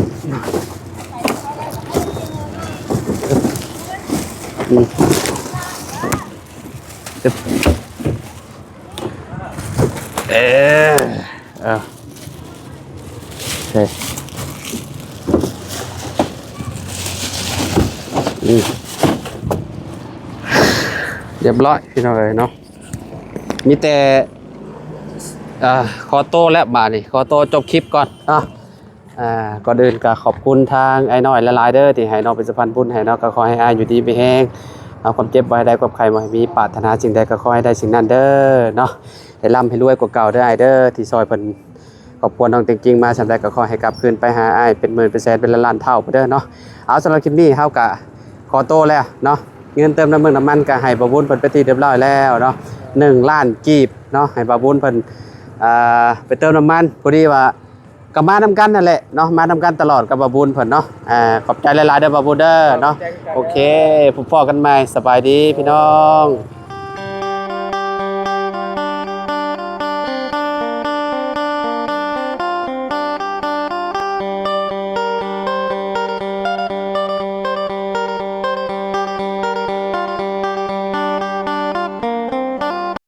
ອືມ ອຶບ ເອີ ເອີ ໂອເຄ ອືມ ຮຽບຮ້ອຍ ພີ່ນ້ອງເອີຍເນາະ. ມີແຕ່ ເອີ ຂໍໂຕແລ້ວບາດນີ້ ຂໍໂຕຈົບຄລິບກ່ອນເນາະ. ອ່າ ກ່ອນອື່ນກໍຂອບຄຸນທາງອ້າຍນ້ອຍຫຼາຍໆເດີ ທີ່ໃຫ້ນ້ອງເປັນສະພານບຸນໃຫ້ເນາະ. ກໍຂໍໃຫ້ອ້າຍຢູ່ດີມີແຮງ ເອົາຄວາມເຈັບບໍ່ໃຫ້ໄດ້ ຄວາມໄຂ້ບໍ່ໃຫ້ມີ ປາດຖະໜາສິ່ງໃດກໍຂໍໃຫ້ໄດ້ສິ່ງນັ້ນເດີເນາະ. ໃຫ້ລ່ຳໃຫ້ລວຍກວ່າເກົ່າເດີອ້າຍເດີ ທີ່ຊ່ອຍເພິ່ນ ຄອບຄົວນ້ອງແຕງຈິງມາສ່ຳໃດກໍຂໍໃຫ້ກັບຄືນໄປຫາອ້າຍເປັນໝື່ນເປັນແສນເປັນລ້ານໆເທົ່າພຸ້ນເດີເນາະ. ເອົາ ສຳລັບຄລິບນີ້ເຮົາກະຂໍໂຕແລ້ວເນາະ. ເງິນເຕີມນ້ຳມັນ ນ້ຳມັນກະໃຫ້ບ່າວບຸນເພິ່ນເປັນທີ່ຮຽບຮ້ອຍແລ້ວເນາະ ໜຶ່ງລ້ານກີບເນາະ ໃຫ້ບ່າວບຸນເພິ່ນ ເອີ ໄປເຕີມນ້ຳມັນ. ພໍດີວ່າກໍມານຳກັນນັ້ນແຫຼະເນາະ ມານຳກັນຕະຫຼອດກັບບ່າວບຸນເພິ່ນເນາະ. ອາ ຂອບໃຈຫຼາຍໆເດີບ່າວບຸນເດີເນາະ. ໂອເຄ ພົບພໍ້ກັນໃໝ່ ສະບາຍດີພີ່ນ້ອງ.